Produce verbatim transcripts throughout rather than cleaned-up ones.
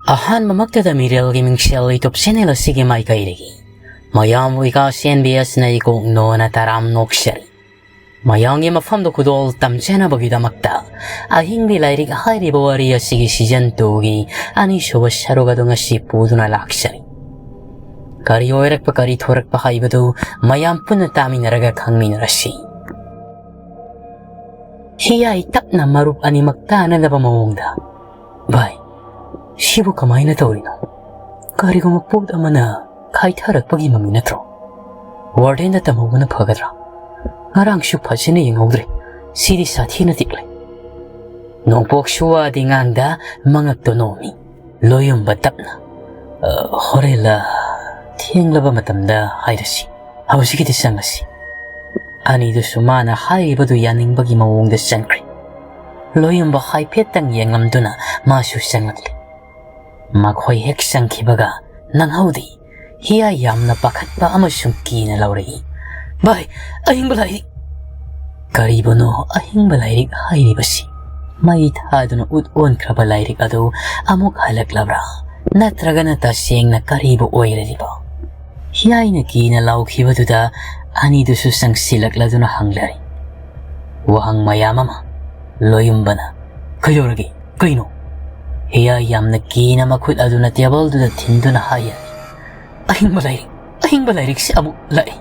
ꯑꯍꯥꯟꯕꯃꯛꯇꯗ ꯃꯤꯔꯦꯜꯒꯤ ꯃꯤꯡꯁꯦꯜ YouTube channel ꯑꯁꯤꯒꯤ ꯃꯥꯏꯀꯩꯗꯒꯤ ꯃꯌꯥꯝꯕꯨ ꯏꯀꯥ ꯁꯦꯟꯕꯤ ꯑꯁꯤꯅ ꯏꯀꯣꯛ ꯅꯣꯅ ꯇꯔꯥꯝ ꯅꯣꯛꯆꯔꯤ꯫ ꯃꯌꯥꯝꯒꯤ ꯃꯐꯝꯗ ꯈꯨꯗꯣꯜ ꯇꯝꯖꯅꯕꯒꯤꯗꯃꯛꯇ ꯑꯍꯤꯡꯒꯤ ꯂꯥꯏꯔꯤꯛ ꯍꯥꯏꯔꯤꯕ ꯋꯥꯔꯤ ꯑꯁꯤꯒꯤ season twoꯒꯤ ꯑꯅꯤꯁꯨꯕ ꯁꯔꯨꯛ ꯑꯗꯨ ꯉꯁꯤ ꯄꯨꯗꯨꯅ ꯂꯥꯛꯆꯔꯤ꯫ ꯀꯔꯤ ꯑꯣꯏꯔꯛꯄ, ꯀꯔꯤ ꯊꯣꯔꯛꯄ ꯍꯥꯏꯕꯗꯨ ꯃꯌꯥꯝ ꯄꯨꯟꯅ ꯇꯥꯃꯤꯟꯅꯔꯒ ꯈꯪꯃꯤꯟꯅꯔꯁꯤ꯫ ꯍꯤꯌꯥꯏ ꯇꯞꯅ ꯃꯔꯨꯞ ꯑꯅꯤꯃꯛ ꯇꯥꯅꯅꯕ ꯃꯑꯣꯡꯗ, "ꯚꯥꯏ, ꯁꯤꯕꯨ ꯀꯃꯥꯏꯅ ꯇꯧꯔꯤꯅꯣ? ꯀꯔꯤꯒꯨꯝꯕ ꯄꯣꯠ ꯑꯃꯅ ꯈꯥꯏꯊꯔꯛꯄꯒꯤ ꯃꯃꯤ ꯅꯠꯇ꯭ꯔꯣ? Wardenꯗ ꯇꯝꯍꯧꯕꯅ ꯐꯒꯗ꯭ꯔꯥ? ꯉꯔꯥꯡꯁꯨ ꯐꯖꯅ ꯌꯦꯡꯍꯧꯗ꯭ꯔꯦ꯫ ꯁꯤꯗꯤ ꯁꯥꯊꯤꯅ ꯇꯤꯛꯂꯦ꯫" ꯅꯣꯡꯄꯣꯛꯁꯨ ꯋꯥꯗꯤ ꯉꯥꯡꯗ ꯃꯉꯛꯇꯣ ꯅꯣꯝꯃꯤ꯫ ꯂꯣꯌꯨꯝꯕ ꯇꯞꯅ, "ꯑ, ꯍꯣꯔꯦꯟꯂ ꯊꯦꯡꯂꯕ ꯃꯇꯝꯗ ꯍꯥꯏꯔꯁꯤ꯫ ꯍꯧꯖꯤꯛꯀꯤꯗꯤ ꯆꯪꯉꯁꯤ꯫" ꯑꯅꯤꯗꯨꯁꯨ ꯃꯥꯅ ꯍꯥꯏꯔꯤꯕꯗꯨ ꯌꯥꯅꯤꯡꯕꯒꯤ ꯃꯑꯣꯡꯗ ꯆꯪꯈ꯭ꯔꯦ꯫ ꯂꯣꯌꯨꯝꯕ ꯍꯥꯏꯐꯦꯠꯇꯪ ꯌꯦꯡꯂꯝꯗꯨꯅ ꯃꯥꯁꯨ ꯆꯪꯂꯛꯂꯦ꯫ ꯃꯈꯣꯏ ꯍꯦꯛ ꯆꯪꯈꯤꯕꯒ ꯅꯪꯍꯧꯗꯦ꯫ ꯍꯤꯌꯥꯏ ꯌꯥꯝꯅ ꯄꯥꯈꯠꯄ ꯑꯃꯁꯨꯡ ꯀꯤꯅ ꯂꯥꯎꯔꯛꯏ, "ꯚꯥꯏ, ꯑꯍꯤꯡꯕ ꯂꯥꯏꯔꯤꯛ!" ꯀꯔꯤꯕꯨꯅꯣ ꯑꯍꯤꯡꯕ ꯂꯥꯏꯔꯤꯛ ꯍꯥꯏꯔꯤꯕꯁꯤ? ꯃꯩ ꯊꯥꯗꯨꯅ ꯎꯠ ꯑꯣꯟꯈ꯭ꯔꯕ ꯂꯥꯏꯔꯤꯛ ꯑꯗꯨ ꯑꯃꯨꯛ ꯍꯜꯂꯛꯂꯕ꯭ꯔꯥ? ꯅꯠꯇ꯭ꯔꯒꯅ ꯇꯁꯦꯡꯅ ꯀꯔꯤꯕꯨ ꯑꯣꯏꯔꯤꯕ? ꯍꯤꯌꯥꯏꯅ ꯀꯤꯅ ꯂꯥꯎꯈꯤꯕꯗꯨꯗ ꯑꯅꯤꯗꯨꯁꯨ ꯆꯪꯁꯤꯜꯂꯛꯂꯗꯨꯅ ꯍꯪꯂꯔꯦ꯫ ꯋꯥꯍꯪ ꯃꯌꯥꯝ ꯑꯃ꯫ ꯂꯣꯌꯨꯝꯕꯅ, "ꯀꯩꯗꯧꯔꯒꯦ? ꯀꯩꯅꯣ?" ꯍꯤꯌꯥꯏ ꯌꯥꯝꯅ ꯀꯤꯅ ꯃꯈꯨꯠ ꯑꯗꯨꯅ ꯇꯦꯕꯜꯗꯨꯗ ꯊꯤꯟꯗꯨꯅ ꯍꯥꯏꯔꯦ, "ꯑꯍꯤꯡꯕ ꯂꯥꯏꯔꯤꯛ, ꯑꯍꯤꯡꯕ ꯂꯥꯏꯔꯤꯛꯁꯤ ꯑꯃꯨꯛ ꯂꯥꯛꯑꯦ!"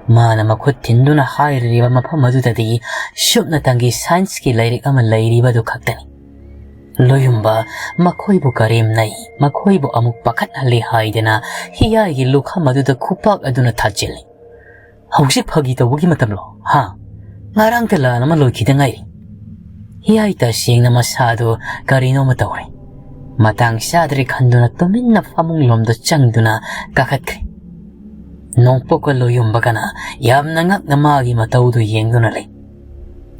ꯃꯥꯅ ꯃꯈꯨꯠ ꯊꯤꯟꯗꯨꯅ ꯍꯥꯏꯔꯤꯕ ꯃꯐꯝ ꯑꯗꯨꯗꯗꯤ ꯁꯨꯞꯅꯇꯪꯒꯤ scienceꯀꯤ ꯂꯥꯏꯔꯤꯛ ꯑꯃ ꯂꯩꯔꯤꯕꯗꯨ ꯈꯛꯇꯅꯤ꯫ ꯂꯣꯌꯨꯝꯕ ꯃꯈꯣꯏꯕꯨ ꯀꯔꯦꯝꯅꯩ, ꯃꯈꯣꯏꯕꯨ ꯑꯃꯨꯛ ꯄꯥꯈꯠꯍꯜꯂꯤ ꯍꯥꯏꯗꯅ ꯍꯤꯌꯥꯏꯒꯤ ꯂꯨꯈꯝ ꯑꯗꯨꯗ ꯈꯨꯄꯥꯛ ꯑꯗꯨꯅ ꯊꯥꯖꯤꯜꯂꯤ꯫ "ꯍꯧꯖꯤꯛ ꯐꯥꯒꯤ ꯇꯧꯕꯒꯤ ꯃꯇꯝꯂꯣ? ꯍꯥ? ꯉꯔꯥꯡꯇ ꯂꯥꯟ ꯑꯃ ꯂꯣꯏꯈꯤꯗ ꯉꯥꯏꯔꯤ꯫" ꯍꯤꯌꯥꯏ ꯇꯁꯦꯡꯅ ꯃꯁꯥꯗꯨ ꯀꯔꯤꯅꯣꯃ ꯇꯧꯔꯦ꯫ ꯃꯇꯥꯡ ꯆꯥꯗ꯭ꯔꯦ ꯈꯟꯗꯨꯅ ꯇꯨꯃꯤꯟꯅ ꯐꯃꯨꯡ ꯂꯣꯝꯗ ꯆꯪꯗꯨꯅ ꯀꯥꯈꯠꯈ꯭ꯔꯦ꯫ ꯅꯣꯡꯄꯣꯛꯀ ꯂꯣꯌꯨꯝꯕꯒꯅ ꯌꯥꯝꯅ ꯉꯛꯅ ꯃꯥꯒꯤ ꯃꯇꯧꯗꯨ ꯌꯦꯡꯗꯨꯅ ꯂꯩ꯫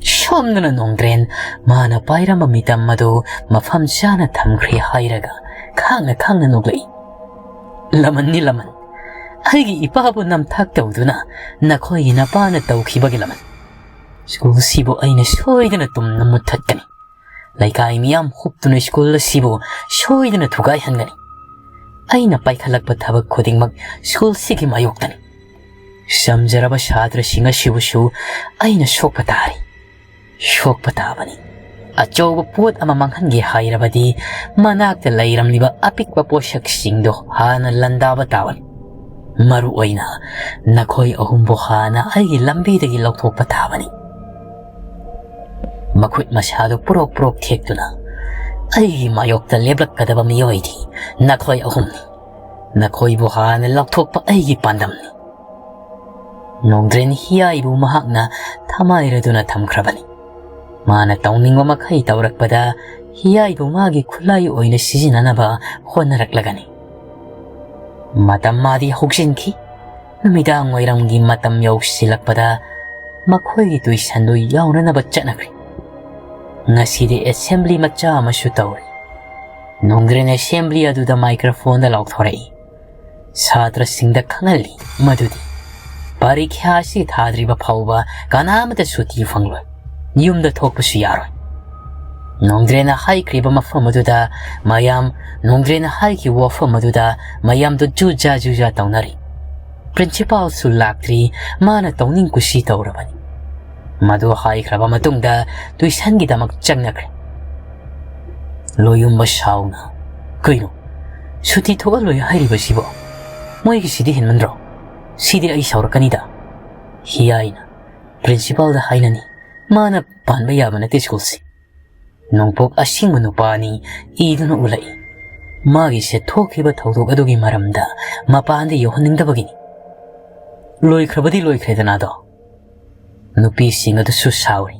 ꯁꯣꯝꯗꯅ ꯅꯣꯡꯗ꯭ꯔꯦꯟ ꯃꯥꯅ ꯄꯥꯏꯔꯝꯕ ꯃꯤꯇꯝ ꯑꯗꯨ ꯃꯐꯝ ꯆꯥꯅ ꯊꯝꯈ꯭ꯔꯦ ꯍꯥꯏꯔꯒ ꯈꯥꯡꯅ ꯈꯥꯡꯅ ꯅꯣꯛꯂꯛꯏ꯫ "ꯂꯃꯟꯅꯤ ꯂꯃꯟ, ꯑꯩꯒꯤ ꯏꯄꯥꯕꯨ ꯅꯝꯊꯥꯛ ꯇꯧꯗꯨꯅ ꯅꯈꯣꯏꯒꯤ ꯅꯄꯥꯅ ꯇꯧꯈꯤꯕꯒꯤ ꯂꯃꯟ꯫ ꯁ꯭ꯀꯨꯜꯁꯤꯕꯨ ꯑꯩꯅ ꯁꯣꯏꯗꯅ ꯇꯨꯝꯅ ꯃꯨꯠꯊꯠꯀꯅꯤ꯫" ꯂꯩꯀꯥꯏ ꯃꯤꯌꯥꯝ ꯍꯨꯞꯇꯨꯅ ꯁ꯭ꯀꯨꯜ ꯑꯁꯤꯕꯨ ꯁꯣꯏꯗꯅ ꯊꯨꯒꯥꯏꯍꯟꯒꯅꯤ꯫ ꯑꯩꯅ ꯄꯥꯏꯈꯠꯂꯛꯄ ꯊꯕꯛ ꯈꯨꯗꯤꯡꯃꯛ ꯁ꯭ꯀꯨꯜꯁꯤꯒꯤ ꯃꯥꯌꯣꯛꯇꯅꯤ꯫ ꯆꯝꯖꯔꯕ ꯁꯥꯇ꯭ꯔꯁꯤꯡ ꯑꯁꯤꯕꯨꯁꯨ ꯑꯩꯅ ꯁꯣꯛꯄ ꯇꯥꯔꯤ꯫ ꯁꯣꯛꯄ ꯇꯥꯕꯅꯤ꯫ ꯑꯆꯧꯕ ꯄꯣꯠ ꯑꯃ ꯃꯥꯡꯍꯟꯒꯦ ꯍꯥꯏꯔꯕꯗꯤ ꯃꯅꯥꯛꯇ ꯂꯩꯔꯝꯂꯤꯕ ꯑꯄꯤꯛꯄ ꯄꯣꯠꯁꯛꯁꯤꯡꯗꯣ ꯍꯥꯟꯅ ꯂꯥꯟꯗꯥꯕ ꯇꯥꯕꯅꯤ꯫ ꯃꯔꯨ ꯑꯣꯏꯅ ꯅꯈꯣꯏ ꯑꯍꯨꯝꯕꯨ ꯍꯥꯟꯅ ꯑꯩꯒꯤ ꯂꯝꯕꯤꯗꯒꯤ ꯂꯧꯊꯣꯛꯄ ꯇꯥꯕꯅꯤ꯫ ꯃꯈꯨꯠ ꯃꯁꯥꯗꯨ ꯄꯨꯔꯣꯛ ꯄꯨꯔꯣꯛ ꯊꯦꯛꯇꯨꯅ ꯑꯩꯒꯤ ꯃꯥꯌꯣꯛꯇ ꯂꯦꯞꯂꯛꯀꯗꯕ ꯃꯤꯑꯣꯏꯗꯤ ꯅꯈꯣꯏ ꯑꯍꯨꯝꯅꯤ꯫ ꯅꯈꯣꯏꯕꯨ ꯍꯥꯟꯅ ꯂꯧꯊꯣꯛꯄ ꯑꯩꯒꯤ ꯄꯥꯟꯗꯝꯅꯤ꯫ ꯅꯣꯡꯗ꯭ꯔꯦꯟ ꯍꯤꯌꯥꯏꯕꯨ ꯃꯍꯥꯛꯅ ꯊꯃꯥꯏꯔꯗꯨꯅ ꯊꯝꯈ꯭ꯔꯕꯅꯤ꯫ ꯃꯥꯅ ꯇꯧꯅꯤꯡꯕ ꯃꯈꯩ ꯇꯧꯔꯛꯄꯗ ꯍꯤꯌꯥꯏꯕꯨ ꯃꯥꯒꯤ ꯈꯨꯠꯂꯥꯏ ꯑꯣꯏꯅ ꯁꯤꯖꯤꯟꯅꯅꯕ ꯍꯣꯠꯅꯔꯛꯂꯒꯅꯤ꯫ ꯃꯇꯝ ꯃꯥꯗꯤ ꯍꯧꯖꯤꯟꯈꯤ꯫ ꯅꯨꯃꯤꯗꯥꯡ ꯋꯥꯏꯔꯝꯒꯤ ꯃꯇꯝ ꯌꯧꯁꯤꯜꯂꯛꯄꯗ ꯃꯈꯣꯏꯒꯤ ꯇꯨꯏꯁꯟꯗꯨ ꯌꯥꯎꯅꯅꯕ ꯆꯠꯅꯈ꯭ꯔꯦ꯫ ꯉꯁꯤꯗꯤ ꯑꯦꯁꯦꯝꯕ꯭ꯂꯤ ꯃꯆꯥ ꯑꯃꯁꯨ ꯇꯧꯔꯤ꯫ ꯅꯣꯡꯗ꯭ꯔꯦꯟ ꯑꯦꯁꯦꯝꯕ꯭ꯂꯤ ꯑꯗꯨꯗ ꯃꯥꯏꯀ꯭ꯔꯣꯐꯣꯟꯗ ꯂꯥꯎꯊꯣꯔꯛꯏ꯫ ꯁꯥꯇ꯭ꯔꯁꯤꯡꯗ ꯈꯪꯍꯜꯂꯤ ꯃꯗꯨꯗꯤ ꯄꯔꯤꯈ꯭ꯌꯥ ꯑꯁꯤ ꯊꯥꯗ꯭ꯔꯤꯕ ꯐꯥꯎꯕ ꯀꯅꯥꯃꯠꯇ ꯁꯨꯇꯤ ꯐꯪꯂꯣꯏ꯫ ꯌꯨꯝꯗ ꯊꯣꯛꯄꯁꯨ ꯌꯥꯔꯣꯏ꯫ ꯅꯣꯡꯗ꯭ꯔꯦꯟꯅ ꯍꯥꯏꯈ꯭ꯔꯤꯕ ꯃꯐꯝ ꯑꯗꯨꯗ ꯃꯌꯥꯝ, ꯅꯣꯡꯗ꯭ꯔꯦꯟꯅ ꯍꯥꯏꯈꯤꯕ ꯋꯥꯐꯝ ꯑꯗꯨꯗ ꯃꯌꯥꯝꯗꯨ ꯖꯨꯖꯥ ꯖꯨꯖꯥ ꯇꯧꯅꯔꯤ꯫ ꯄ꯭ꯔꯤꯟꯁꯤꯄꯥꯜꯁꯨ ꯂꯥꯛꯇ꯭ꯔꯤ, ꯃꯥꯅ ꯇꯧꯅꯤꯡ ꯀꯨꯁꯤ ꯇꯧꯔꯕꯅꯤ꯫ ꯃꯗꯨ ꯍꯥꯏꯈ꯭ꯔꯕ ꯃꯇꯨꯡꯗ ꯇꯨꯏꯁꯟꯒꯤꯗꯃꯛ ꯆꯪꯅꯈ꯭ꯔꯦ꯫ ꯂꯣꯌꯨꯝꯕ ꯁꯥꯎꯅ, "ꯀꯩꯅꯣ? ꯁꯨꯇꯤ ꯊꯣꯛꯍꯜꯂꯣꯏ ꯍꯥꯏꯔꯤꯕꯁꯤꯕꯣ? ꯃꯣꯏꯒꯤꯁꯤꯗꯤ ꯍꯦꯟꯃꯟꯗ꯭ꯔꯣ? ꯁꯤꯗꯤ ꯑꯩ ꯁꯥꯎꯔꯛꯀꯅꯤꯗ"꯫ ꯍꯤꯌꯥꯏꯅ, "ꯄ꯭ꯔꯤꯟꯁꯤꯄꯥꯜꯗ ꯍꯥꯏꯅꯅꯤ꯫ ꯃꯥꯅ ꯄꯥꯟꯕ ꯌꯥꯕ ꯅꯠꯇꯦ ꯁ꯭ꯀꯨꯜꯁꯤ꯫ ꯅꯣꯡꯄꯣꯛ ꯑꯁꯦꯡꯕ ꯅꯨꯄꯥꯅꯤ ꯏꯗꯨꯅ ꯎꯠꯂꯛꯏ꯫ ꯃꯥꯒꯤꯁꯦ ꯊꯣꯛꯈꯤꯕ ꯊꯧꯗꯣꯛ ꯑꯗꯨꯒꯤ ꯃꯔꯝꯗ ꯃꯄꯥꯟꯗ ꯌꯧꯍꯟꯅꯤꯡꯗꯕꯒꯤꯅꯤ"꯫ ꯂꯣꯏꯈ꯭ꯔꯕꯗꯤ ꯂꯣꯏꯈ꯭ꯔꯦꯗꯅ ꯑꯗꯣ꯫ ꯅꯨꯄꯤꯁꯤꯡ ꯑꯗꯨꯁꯨ ꯁꯥꯎꯔꯤ꯫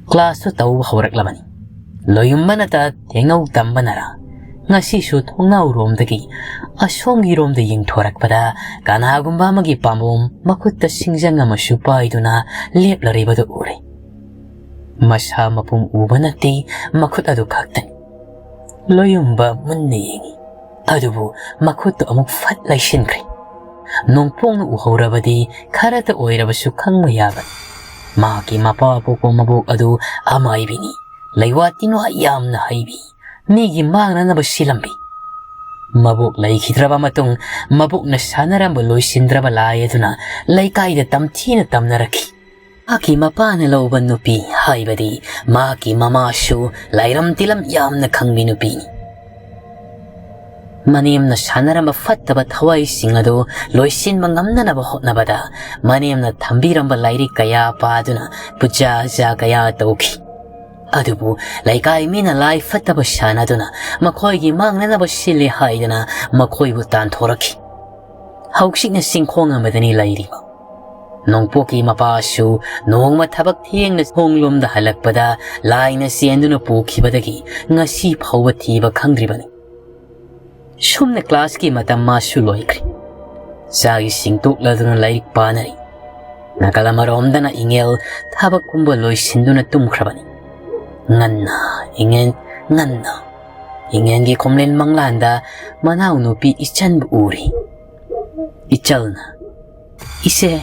ꯀ꯭ꯂꯥꯁꯇꯨ ꯇꯧꯕ ꯍꯧꯔꯛꯂꯕꯅꯤ꯫ ꯂꯣꯌꯨꯝꯕꯅꯇ ꯊꯦꯡꯅꯧ ꯇꯝꯕꯅꯔ ꯉꯁꯤꯁꯨ ꯊꯣꯡꯅꯥꯎꯔꯣꯝꯗꯒꯤ ꯑꯁꯣꯝꯒꯤꯔꯣꯝꯗ ꯌꯦꯡꯊꯣꯔꯛꯄꯗ ꯀꯅꯥꯒꯨꯝꯕ ꯑꯃꯒꯤ ꯄꯥꯝꯕꯣꯝ ꯃꯈꯨꯠꯇ ꯁꯤꯡꯖꯪ ꯑꯃꯁꯨ ꯄꯥꯏꯗꯨꯅ ꯂꯦꯞꯂꯔꯤꯕꯗꯨ ꯎꯔꯦ꯫ ꯃꯁꯥ ꯃꯄꯨꯝ ꯎꯕ ꯅꯠꯇꯦ, ꯃꯈꯨꯠ ꯑꯗꯨ ꯈꯛꯇꯅꯤ꯫ ꯂꯣꯌꯨꯝꯕ ꯃꯨꯟꯅ ꯌꯦꯡꯏ꯫ ꯑꯗꯨꯕꯨ ꯃꯈꯨꯠꯇꯨ ꯑꯃꯨꯛ ꯐꯠ ꯂꯩꯁꯤꯟꯈ꯭ꯔꯦ꯫ ꯅꯣꯡꯄꯣꯛꯅ ꯎꯍꯧꯔꯕꯗꯤ ꯈꯔꯇ ꯑꯣꯏꯔꯕꯁꯨ ꯈꯪꯕ ꯌꯥꯕꯅꯤ꯫ ꯃꯍꯥꯛꯀꯤ ꯃꯄꯥ ꯄꯣꯛꯄ ꯃꯕꯣꯛ ꯑꯗꯨ ꯑꯃꯥꯏꯕꯤꯅꯤ꯫ ꯂꯩꯋꯥ ꯇꯤꯟꯋꯥ ꯌꯥꯝꯅ ꯍꯩꯕꯤ, ꯃꯤꯒꯤ ꯃꯥꯡꯅꯅꯕ ꯁꯤꯜꯂꯝꯕꯤ꯫ ꯃꯕꯣꯛ ꯂꯩꯈꯤꯗ꯭ꯔꯕ ꯃꯇꯨꯡ ꯃꯕꯣꯛꯅ ꯁꯥꯟꯅꯔꯝꯕ ꯂꯣꯏꯁꯤꯟꯗ꯭ꯔꯕ ꯂꯥꯏ ꯑꯗꯨꯅ ꯂꯩꯀꯥꯏꯗ ꯇꯝꯊꯤꯅ ꯇꯝꯅꯔꯛꯈꯤ꯫ ꯃꯍꯥꯛꯀꯤ ꯃꯄꯥꯅ ꯂꯧꯕ ꯅꯨꯄꯤ, ꯍꯥꯏꯕꯗꯤ ꯃꯍꯥꯛꯀꯤ ꯃꯃꯥꯁꯨ ꯂꯥꯏꯔꯝ ꯇꯤꯂꯝ ꯌꯥꯝꯅ ꯈꯪꯕꯤ ꯅꯨꯄꯤꯅꯤ꯫ ꯃꯅꯦꯝꯅ ꯁꯥꯟꯅꯔꯝꯕ ꯐꯠꯇꯕ ꯊꯋꯥꯏꯁꯤꯡ ꯑꯗꯨ ꯂꯣꯏꯁꯤꯟꯕ ꯉꯝꯅꯅꯕ ꯍꯣꯠꯅꯕꯗ ꯃꯅꯦꯝꯅ ꯊꯝꯕꯤꯔꯝꯕ ꯂꯥꯏꯔꯤꯛ ꯀꯌꯥ ꯄꯥꯗꯨꯅ ꯄꯨꯖꯥ ꯑꯖꯥ ꯀꯌꯥ ꯇꯧꯈꯤ꯫ ꯑꯗꯨꯕꯨ ꯂꯩꯀꯥꯏ ꯃꯤꯅ ꯂꯥꯏ ꯐꯠꯇꯕ ꯁꯥꯟꯅꯗꯨꯅ ꯃꯈꯣꯏꯒꯤ ꯃꯥꯡꯅꯅꯕ ꯁꯤꯜꯂꯤ ꯍꯥꯏꯗꯨꯅ ꯃꯈꯣꯏꯕꯨ ꯇꯥꯟꯊꯣꯔꯛꯈꯤ꯫ ꯍꯧꯖꯤꯛꯅ ꯆꯤꯡꯈꯣꯡ ꯑꯃꯗꯅꯤ ꯂꯩꯔꯤꯕ꯫ ꯅꯣꯡꯄꯣꯛꯀꯤ ꯃꯄꯥꯁꯨ ꯅꯣꯡꯃ ꯊꯕꯛ ꯊꯦꯡꯅ ꯈꯣꯡꯂꯣꯝꯗ ꯍꯜꯂꯛꯄꯗ ꯂꯥꯏꯅ ꯆꯦꯟꯗꯨꯅ ꯄꯨꯈꯤꯕꯗꯒꯤ ꯉꯁꯤ ꯐꯥꯎꯕ ꯊꯤꯕ ꯈꯪꯗ꯭ꯔꯤꯕꯅꯤ꯫ ꯁꯨꯝꯅ ꯀ꯭ꯂꯥꯁꯀꯤ ꯃꯇꯝ ꯃꯥꯁꯨ ꯂꯣꯏꯈ꯭ꯔꯦ꯫ ꯆꯥꯛ ꯏꯁꯤꯡ ꯇꯣꯛꯂꯗꯨꯅ ꯂꯥꯏꯔꯤꯛ ꯄꯥꯅꯔꯤ꯫ ꯅꯥꯀꯜ ꯑꯃꯔꯣꯝꯗꯅ ꯏꯉꯦꯜ ꯊꯕꯛꯀꯨꯝꯕ ꯂꯣꯏꯁꯤꯟꯗꯨꯅ ꯇꯨꯝꯈ꯭ꯔꯕꯅꯤ꯫ ꯉꯟꯅ, ꯏꯉꯦꯟ, ꯉꯟꯅ ꯏꯉꯦꯟꯒꯤ ꯈꯣꯝꯂꯦꯟ ꯃꯪꯂꯥꯟꯗ ꯃꯅꯥꯎꯅꯨꯄꯤ ꯏꯆꯟꯕꯨ ꯎꯔꯤ꯫ ꯏꯆꯜꯅ, "ꯏꯆꯦ,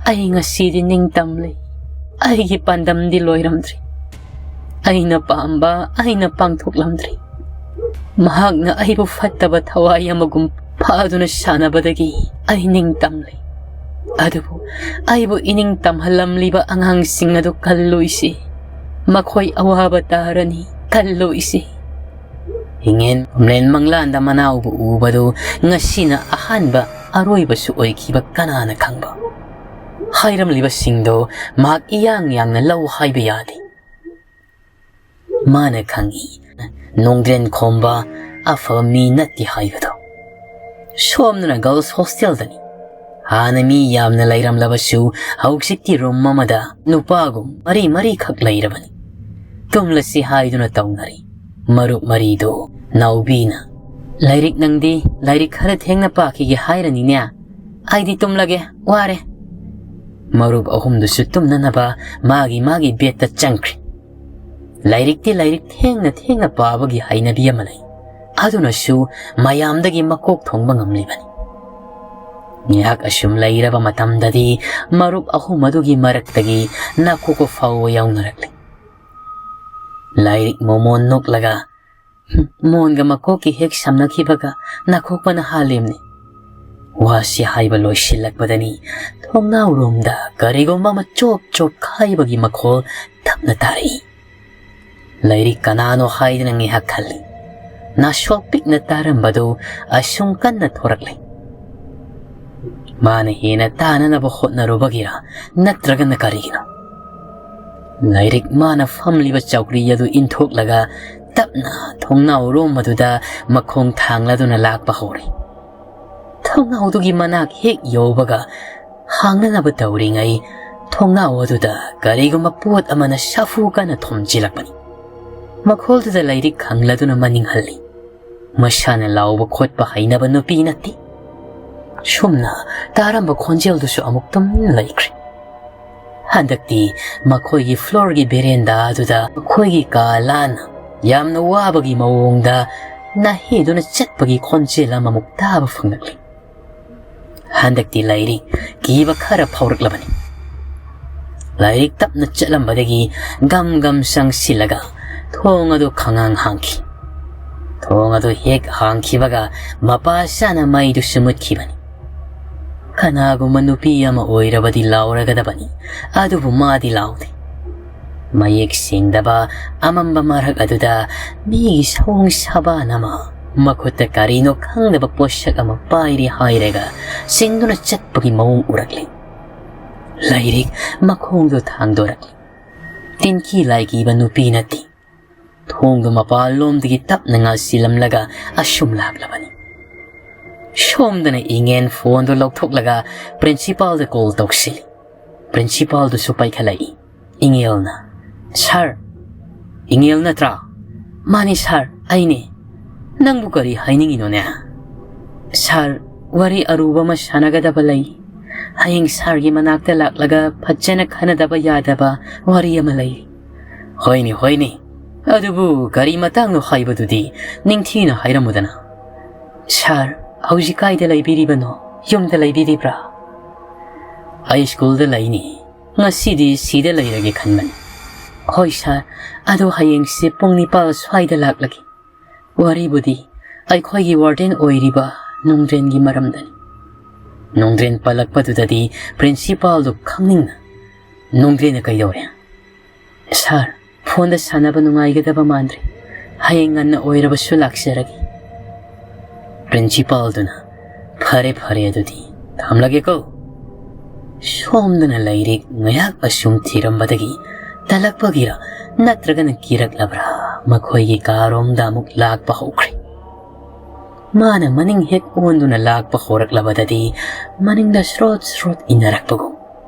ꯑꯩ ꯉꯁꯤꯗꯤ ꯅꯤꯡꯇꯝꯂꯦ꯫ ꯑꯩꯒꯤ ꯄꯥꯟꯗꯝꯗꯤ ꯂꯣꯏꯔꯝꯗ꯭ꯔꯤ꯫ ꯑꯩꯅ ꯄꯥꯝꯕ ꯑꯩꯅ ꯄꯥꯡꯊꯣꯛꯂꯝꯗ꯭ꯔꯤ꯫ ꯃꯍꯥꯛꯅ ꯑꯩꯕꯨ ꯐꯠꯇꯕ ꯊꯋꯥꯏ ꯑꯃꯒꯨꯝ ꯐꯥꯗꯨꯅ ꯁꯥꯟꯅꯕꯗꯒꯤ ꯑꯩ ꯅꯤꯡꯇꯝꯂꯦ꯫ ꯑꯗꯨꯕꯨ ꯑꯩꯕꯨ ꯏꯅꯤꯡ ꯇꯝꯍꯜꯂꯝꯂꯤꯕ ꯑꯉꯥꯡꯁꯤꯡ ꯑꯗꯨ ꯀꯜꯂꯨꯏꯁꯤ꯫ ꯃꯈꯣꯏ ꯑꯋꯥꯕ ꯇꯥꯔꯅꯤ, ꯀꯜꯂꯨꯏꯁꯤ꯫" ꯏꯉꯦꯟ ꯈꯣꯝꯂꯦꯟ ꯃꯪꯂꯥꯟꯗ ꯃꯅꯥꯎꯕꯨ ꯎꯕꯗꯨ ꯉꯁꯤꯅ ꯑꯍꯥꯟꯕ ꯑꯔꯣꯏꯕꯁꯨ ꯑꯣꯏꯈꯤꯕ ꯀꯅꯥꯅ ꯈꯪꯕ? ꯍꯥꯏꯔꯝꯂꯤꯕꯁꯤꯡꯗꯣ ꯃꯍꯥꯛ ꯏꯌꯥꯡ ꯌꯥꯡꯅ ꯂꯧ ꯍꯥꯏꯕ ꯌꯥꯗꯦ꯫ ꯃꯥꯅ ꯈꯪꯏ, ꯅꯣꯡꯗ꯭ꯔꯦꯟ ꯈꯣꯝꯕ ꯑꯐꯕ ꯃꯤ ꯅꯠꯇꯦ ꯍꯥꯏꯕꯗꯣ꯫ ꯁꯣꯝꯗꯅ ꯒꯔꯜꯁ ꯍꯣꯁꯇꯦꯜꯗꯅꯤ꯫ ꯍꯥꯟꯅ ꯃꯤ ꯌꯥꯝꯅ ꯂꯩꯔꯝꯂꯕꯁꯨ ꯍꯧꯖꯤꯛꯇꯤ ꯔꯨꯝ ꯑꯃꯗ ꯅꯨꯄꯥꯒꯨꯝ ꯃꯔꯤ ꯃꯔꯤꯈꯛ ꯂꯩꯔꯕꯅꯤ꯫ ꯇꯨꯝꯂꯁꯤ ꯍꯥꯏꯗꯨꯅ ꯇꯧꯅꯔꯤ꯫ ꯃꯔꯨꯞ ꯃꯔꯤꯗꯨ ꯅꯥꯎꯕꯤꯅ, "ꯂꯥꯏꯔꯤꯛ ꯅꯪꯗꯤ ꯂꯥꯏꯔꯤꯛ ꯈꯔ ꯊꯦꯡꯅ ꯄꯥꯈꯤꯒꯦ ꯍꯥꯏꯔꯅꯤꯅꯦ꯫ ꯑꯩꯗꯤ ꯇꯨꯝꯂꯒꯦ, ꯋꯥꯔꯦ꯫" ꯃꯔꯨꯞ ꯑꯍꯨꯝꯗꯨꯁꯨ ꯇꯨꯝꯅꯅꯕ ꯃꯥꯒꯤ ꯃꯥꯒꯤ ꯕꯦꯗꯇ ꯆꯪꯈ꯭ꯔꯦ꯫ ꯂꯥꯏꯔꯤꯛꯇꯤ ꯂꯥꯏꯔꯤꯛ ꯊꯦꯡꯅ ꯊꯦꯡꯅ ꯄꯥꯕꯒꯤ ꯍꯩꯅꯕꯤ ꯑꯃ ꯂꯩ꯫ ꯑꯗꯨꯅꯁꯨ ꯃꯌꯥꯝꯗꯒꯤ ꯃꯀꯣꯛ ꯊꯣꯡꯕ ꯉꯝꯂꯤꯕꯅꯤ꯫ ꯉꯥꯏꯍꯥꯛ ꯑꯁꯨꯝ ꯂꯩꯔꯕ ꯃꯇꯝꯗꯗꯤ ꯃꯔꯨꯞ ꯑꯍꯨꯝ ꯑꯗꯨꯒꯤ ꯃꯔꯛꯇꯒꯤ ꯅꯥꯀꯣꯛꯄ ꯐꯥꯎꯕ ꯌꯥꯎꯅꯔꯛꯂꯤ꯫ ꯂꯥꯏꯔꯤꯛ ꯃꯣꯃꯣꯟ ꯅꯣꯛꯂꯒ, "ꯃꯣꯟꯒ ꯃꯀꯣꯛꯀꯤ ꯍꯦꯛ ꯁꯝꯅꯈꯤꯕꯒ ꯅꯥꯀꯣꯛꯄꯅ ꯍꯥꯜꯂꯤꯕꯅꯤ"꯫ ꯋꯥꯁꯤ ꯍꯥꯏꯕ ꯂꯣꯏꯁꯤꯜꯂꯛꯄꯗꯅꯤ ꯊꯣꯡꯅꯥꯎꯔꯣꯝꯗ ꯀꯔꯤꯒꯨꯝꯕ ꯑꯃ ꯆꯣꯞ ꯆꯣꯞ ꯈꯥꯏꯕꯒꯤ ꯃꯈꯣꯜ ꯇꯞꯅ ꯇꯥꯔꯛꯏ꯫ ꯂꯥꯏꯔꯤꯛ ꯀꯅꯥꯅꯣ ꯍꯥꯏꯗꯅ ꯉꯥꯏꯍꯥꯛ ꯈꯜꯂꯤ꯫ ꯅꯥꯁꯣꯛ ꯄꯤꯛꯅ ꯇꯥꯔꯝꯕꯗꯨ ꯑꯁꯨꯝ ꯀꯟꯅ ꯊꯣꯔꯛꯂꯦ꯫ ꯃꯥꯅ ꯍꯦꯟꯅ ꯇꯥꯅꯅꯕ ꯍꯣꯠꯅꯔꯨꯕꯒꯤꯔ ꯅꯠꯇ꯭ꯔꯒꯅ ꯀꯔꯤꯒꯤꯅꯣ? ꯂꯥꯏꯔꯤꯛ ꯃꯥꯅ ꯐꯝꯂꯤꯕ ꯆꯧꯀ꯭ꯔꯤ ꯑꯗꯨ ꯏꯟꯊꯣꯛꯂꯒ ꯇꯞꯅ ꯊꯣꯡꯅꯥꯎꯔꯣꯝ ꯑꯗꯨꯗ ꯃꯈꯣꯡ ꯊꯥꯡꯂꯗꯨꯅ ꯂꯥꯛꯄ ꯍꯧꯔꯦ꯫ ꯊꯣꯡꯅꯥꯎꯗꯨꯒꯤ ꯃꯅꯥꯛ ꯍꯦꯛ ꯌꯧꯕꯒ ꯍꯥꯡꯅꯅꯕ ꯇꯧꯔꯤꯉꯩ ꯊꯣꯡꯅꯥꯎ ꯑꯗꯨꯗ ꯀꯔꯤꯒꯨꯝꯕ ꯄꯣꯠ ꯑꯃꯅ ꯁꯥꯐꯨ ꯀꯟꯅ ꯊꯣꯝꯖꯤꯜꯂꯛꯄꯅꯤ꯫ ꯃꯈꯣꯜꯗꯨꯗ ꯂꯥꯏꯔꯤꯛ ꯈꯪꯂꯗꯨꯅ ꯃꯅꯤꯡ ꯍꯜꯂꯤ꯫ ꯃꯁꯥꯅ ꯂꯥꯎꯕ ꯈꯣꯠꯄ ꯍꯩꯅꯕ ꯅꯨꯄꯤ ꯅꯠꯇꯦ꯫ ꯁꯨꯝꯅ ꯇꯥꯔꯝꯕ ꯈꯣꯟꯖꯦꯜꯗꯨꯁꯨ ꯑꯃꯨꯛ ꯇꯨꯃꯤꯟ ꯂꯩꯈ꯭ꯔꯦ꯫ ꯍꯟꯗꯛꯇꯤ ꯃꯈꯣꯏꯒꯤ ꯐ꯭ꯂꯣꯔꯒꯤ ꯕꯦꯔꯦꯟꯗꯥ ꯑꯗꯨꯗ ꯃꯈꯣꯏꯒꯤ ꯀꯥ ꯂꯥꯟꯅ ꯌꯥꯝꯅ ꯋꯥꯕꯒꯤ ꯃꯑꯣꯡꯗ ꯅꯥꯍꯦꯗꯨꯅ ꯆꯠꯄꯒꯤ ꯈꯣꯟꯖꯦꯜ ꯑꯃꯃꯨꯛ ꯇꯥꯕ ꯐꯪꯂꯛꯂꯤ꯫ ꯍꯟꯗꯛꯇꯤ ꯂꯥꯏꯔꯤꯛ ꯀꯤꯕ ꯈꯔ ꯐꯥꯎꯔꯛꯂꯕꯅꯤ꯫ ꯂꯥꯏꯔꯤꯛ ꯇꯞꯅ ꯆꯠꯂꯝꯕꯗꯒꯤ ꯒꯝ ꯒꯝ ꯆꯪꯁꯤꯜꯂꯒ ꯊꯣꯡ ꯑꯗꯨ ꯈꯪꯍꯥꯡ ꯍꯥꯡꯈꯤ꯫ ꯊꯣꯡ ꯑꯗꯨ ꯍꯦꯛ ꯍꯥꯡꯈꯤꯕꯒ ꯃꯄꯥ ꯆꯥꯅ ꯃꯩꯗꯨꯁꯨ ꯃꯨꯠꯈꯤꯕꯅꯤ꯫ ꯀꯅꯥꯒꯨꯝꯕ ꯅꯨꯄꯤ ꯑꯃ ꯑꯣꯏꯔꯕꯗꯤ ꯂꯥꯎꯔꯒꯗꯕꯅꯤ, ꯑꯗꯨꯕꯨ ꯃꯥꯗꯤ ꯂꯥꯎꯗꯦ꯫ ꯃꯌꯦꯛ ꯁꯦꯡꯗꯕ ꯑꯃꯝꯕ ꯃꯔꯛ ꯑꯗꯨꯗ ꯃꯤꯒꯤ ꯁꯑꯣꯡ ꯁꯥꯕꯥꯟ ꯑꯃ ꯃꯈꯨꯠꯇ ꯀꯔꯤꯅꯣ ꯈꯪꯗꯕ ꯄꯣꯠꯁꯛ ꯑꯃ ꯄꯥꯏꯔꯤ ꯍꯥꯏꯔꯒ ꯆꯤꯡꯗꯨꯅ ꯆꯠꯄꯒꯤ ꯃꯑꯣꯡ ꯎꯔꯛꯂꯤ꯫ ꯂꯥꯏꯔꯤꯛ ꯃꯈꯣꯡꯗꯣ ꯊꯥꯡꯗꯣꯔꯛꯂꯤ꯫ ꯇꯤꯟꯈꯤ ꯂꯥꯏꯀꯤꯕ ꯅꯨꯄꯤ ꯅꯠꯇꯦ꯫ ꯊꯣꯡꯗꯨ ꯃꯄꯥꯟꯂꯣꯝꯗꯒꯤ ꯇꯞꯅ ꯉꯥꯁꯤꯜꯂꯝꯂꯒ ꯑꯁꯨꯝ ꯂꯥꯛꯂꯕꯅꯤ꯫ ꯁꯣꯝꯗꯅ ꯏꯉꯦꯟ ꯐꯣꯟꯗꯨ ꯂꯧꯊꯣꯛꯂꯒ ꯄ꯭ꯔꯤꯟꯁꯤꯄꯥꯜꯗ ꯀꯣꯜ ꯇꯧꯁꯤꯜꯂꯤ꯫ ꯄ꯭ꯔꯤꯟꯁꯤꯄꯥꯜꯗꯨꯁꯨ ꯄꯥꯏꯈꯠꯂꯛꯏ꯫ ꯏꯉꯦꯜꯅ, "ꯁꯥꯔ!" "ꯏꯉꯦꯜ ꯅꯠꯇ꯭ꯔꯥ?" "ꯃꯥꯅꯤ ꯁꯥꯔ, ꯑꯩꯅꯤ꯫ ꯅꯪꯕꯨ ꯀꯔꯤ ꯍꯥꯏꯅꯤꯡꯉꯤꯅꯣꯅꯦ?" "ꯁꯥꯔ, ꯋꯥꯔꯤ ꯑꯔꯨꯕ ꯑꯃ ꯁꯥꯟꯅꯒꯗꯕ ꯂꯩ꯫ ꯍꯌꯦꯡ ꯁꯥꯔꯒꯤ ꯃꯅꯥꯛꯇ ꯂꯥꯛꯂꯒ ꯐꯖꯅ ꯈꯟꯅꯗꯕ ꯌꯥꯗꯕ ꯋꯥꯔꯤ ꯑꯃ ꯂꯩ꯫" "ꯍꯣꯏꯅꯦ, ꯍꯣꯏꯅꯦ꯫ ꯑꯗꯨꯕꯨ ꯀꯔꯤ ꯃꯇꯥꯡꯅꯣ ꯍꯥꯏꯕꯗꯨꯗꯤ ꯅꯤꯡꯊꯤꯅ ꯍꯥꯏꯔꯝꯃꯨꯗꯅ꯫" "ꯁꯥꯔ, ꯍꯧꯖꯤꯛ ꯀꯥꯏꯗ ꯂꯩꯕꯤꯔꯤꯕꯅꯣ? ꯌꯨꯝꯗ ꯂꯩꯕꯤꯔꯤꯕ꯭ꯔꯥ?" "ꯑꯩ ꯁ꯭ꯀꯨꯜꯗ ꯂꯩꯅꯤ꯫ ꯉꯁꯤꯗꯤ ꯁꯤꯗ ꯂꯩꯔꯒꯦ ꯈꯟꯕꯅꯤ꯫" ꯍꯣꯏ ꯁꯥꯔ, ꯑꯗꯣ ꯍꯌꯦꯡꯁꯦ ꯄꯨꯡ ꯅꯤꯄꯥꯜ ꯁ꯭ꯋꯥꯏꯗ ꯂꯥꯛꯂꯒꯦ꯫ ꯋꯥꯔꯤꯕꯨꯗꯤ ꯑꯩꯈꯣꯏꯒꯤ ꯋꯥꯔꯗꯦꯟ ꯑꯣꯏꯔꯤꯕ ꯅꯣꯡꯗ꯭ꯔꯦꯟꯒꯤ ꯃꯔꯝꯗꯅꯤ꯫ ꯅꯣꯡꯗ꯭ꯔꯦꯟ ꯄꯜꯂꯛꯄꯗꯨꯗꯗꯤ ꯄ꯭ꯔꯤꯟꯁꯤꯄꯥꯜꯗꯨ ꯈꯪꯅꯤꯡꯅ, "ꯅꯣꯡꯗ꯭ꯔꯦꯟꯅ ꯀꯩꯗꯧꯔꯦ?" "ꯁꯥꯔ, ꯐꯣꯟꯗ ꯁꯥꯟꯅꯕ ꯅꯨꯡꯉꯥꯏꯒꯗꯕ ꯃꯥꯟꯗ꯭ꯔꯦ꯫ ꯍꯌꯦꯡ ꯉꯟꯅ ꯑꯣꯏꯔꯕꯁꯨ ꯂꯥꯛꯆꯔꯒꯦ"꯫ ꯄ꯭ꯔꯤꯟꯁꯤꯄꯥꯜꯗꯨꯅ, "ꯐꯔꯦ, ꯐꯔꯦ, ꯑꯗꯨꯗꯤ ꯊꯝꯂꯒꯦꯀꯣ"꯫ ꯁꯣꯝꯗꯅ ꯂꯥꯏꯔꯤꯛ ꯉꯥꯏꯍꯥꯛ ꯑꯁꯨꯝ ꯊꯤꯔꯝꯕꯗꯒꯤ ꯇꯜꯂꯛꯄꯒꯤꯔ ꯅꯠꯇ꯭ꯔꯒꯅ ꯀꯤꯔꯛꯂꯕ꯭ꯔꯥ, ꯃꯈꯣꯏꯒꯤ ꯀꯥꯔꯣꯝꯗ ꯑꯃꯨꯛ ꯂꯥꯛꯄ ꯍꯧꯈ꯭ꯔꯦ꯫ ꯃꯥꯅ ꯃꯅꯤꯡ ꯍꯦꯛ ꯑꯣꯟꯗꯨꯅ ꯂꯥꯛꯄ ꯍꯧꯔꯛꯂꯕꯗꯗꯤ ꯃꯅꯤꯡꯗ ꯁ꯭ꯔꯣꯠ ꯁ꯭ꯔꯣꯠ ꯏꯟꯅꯔꯛꯄꯒꯨꯝ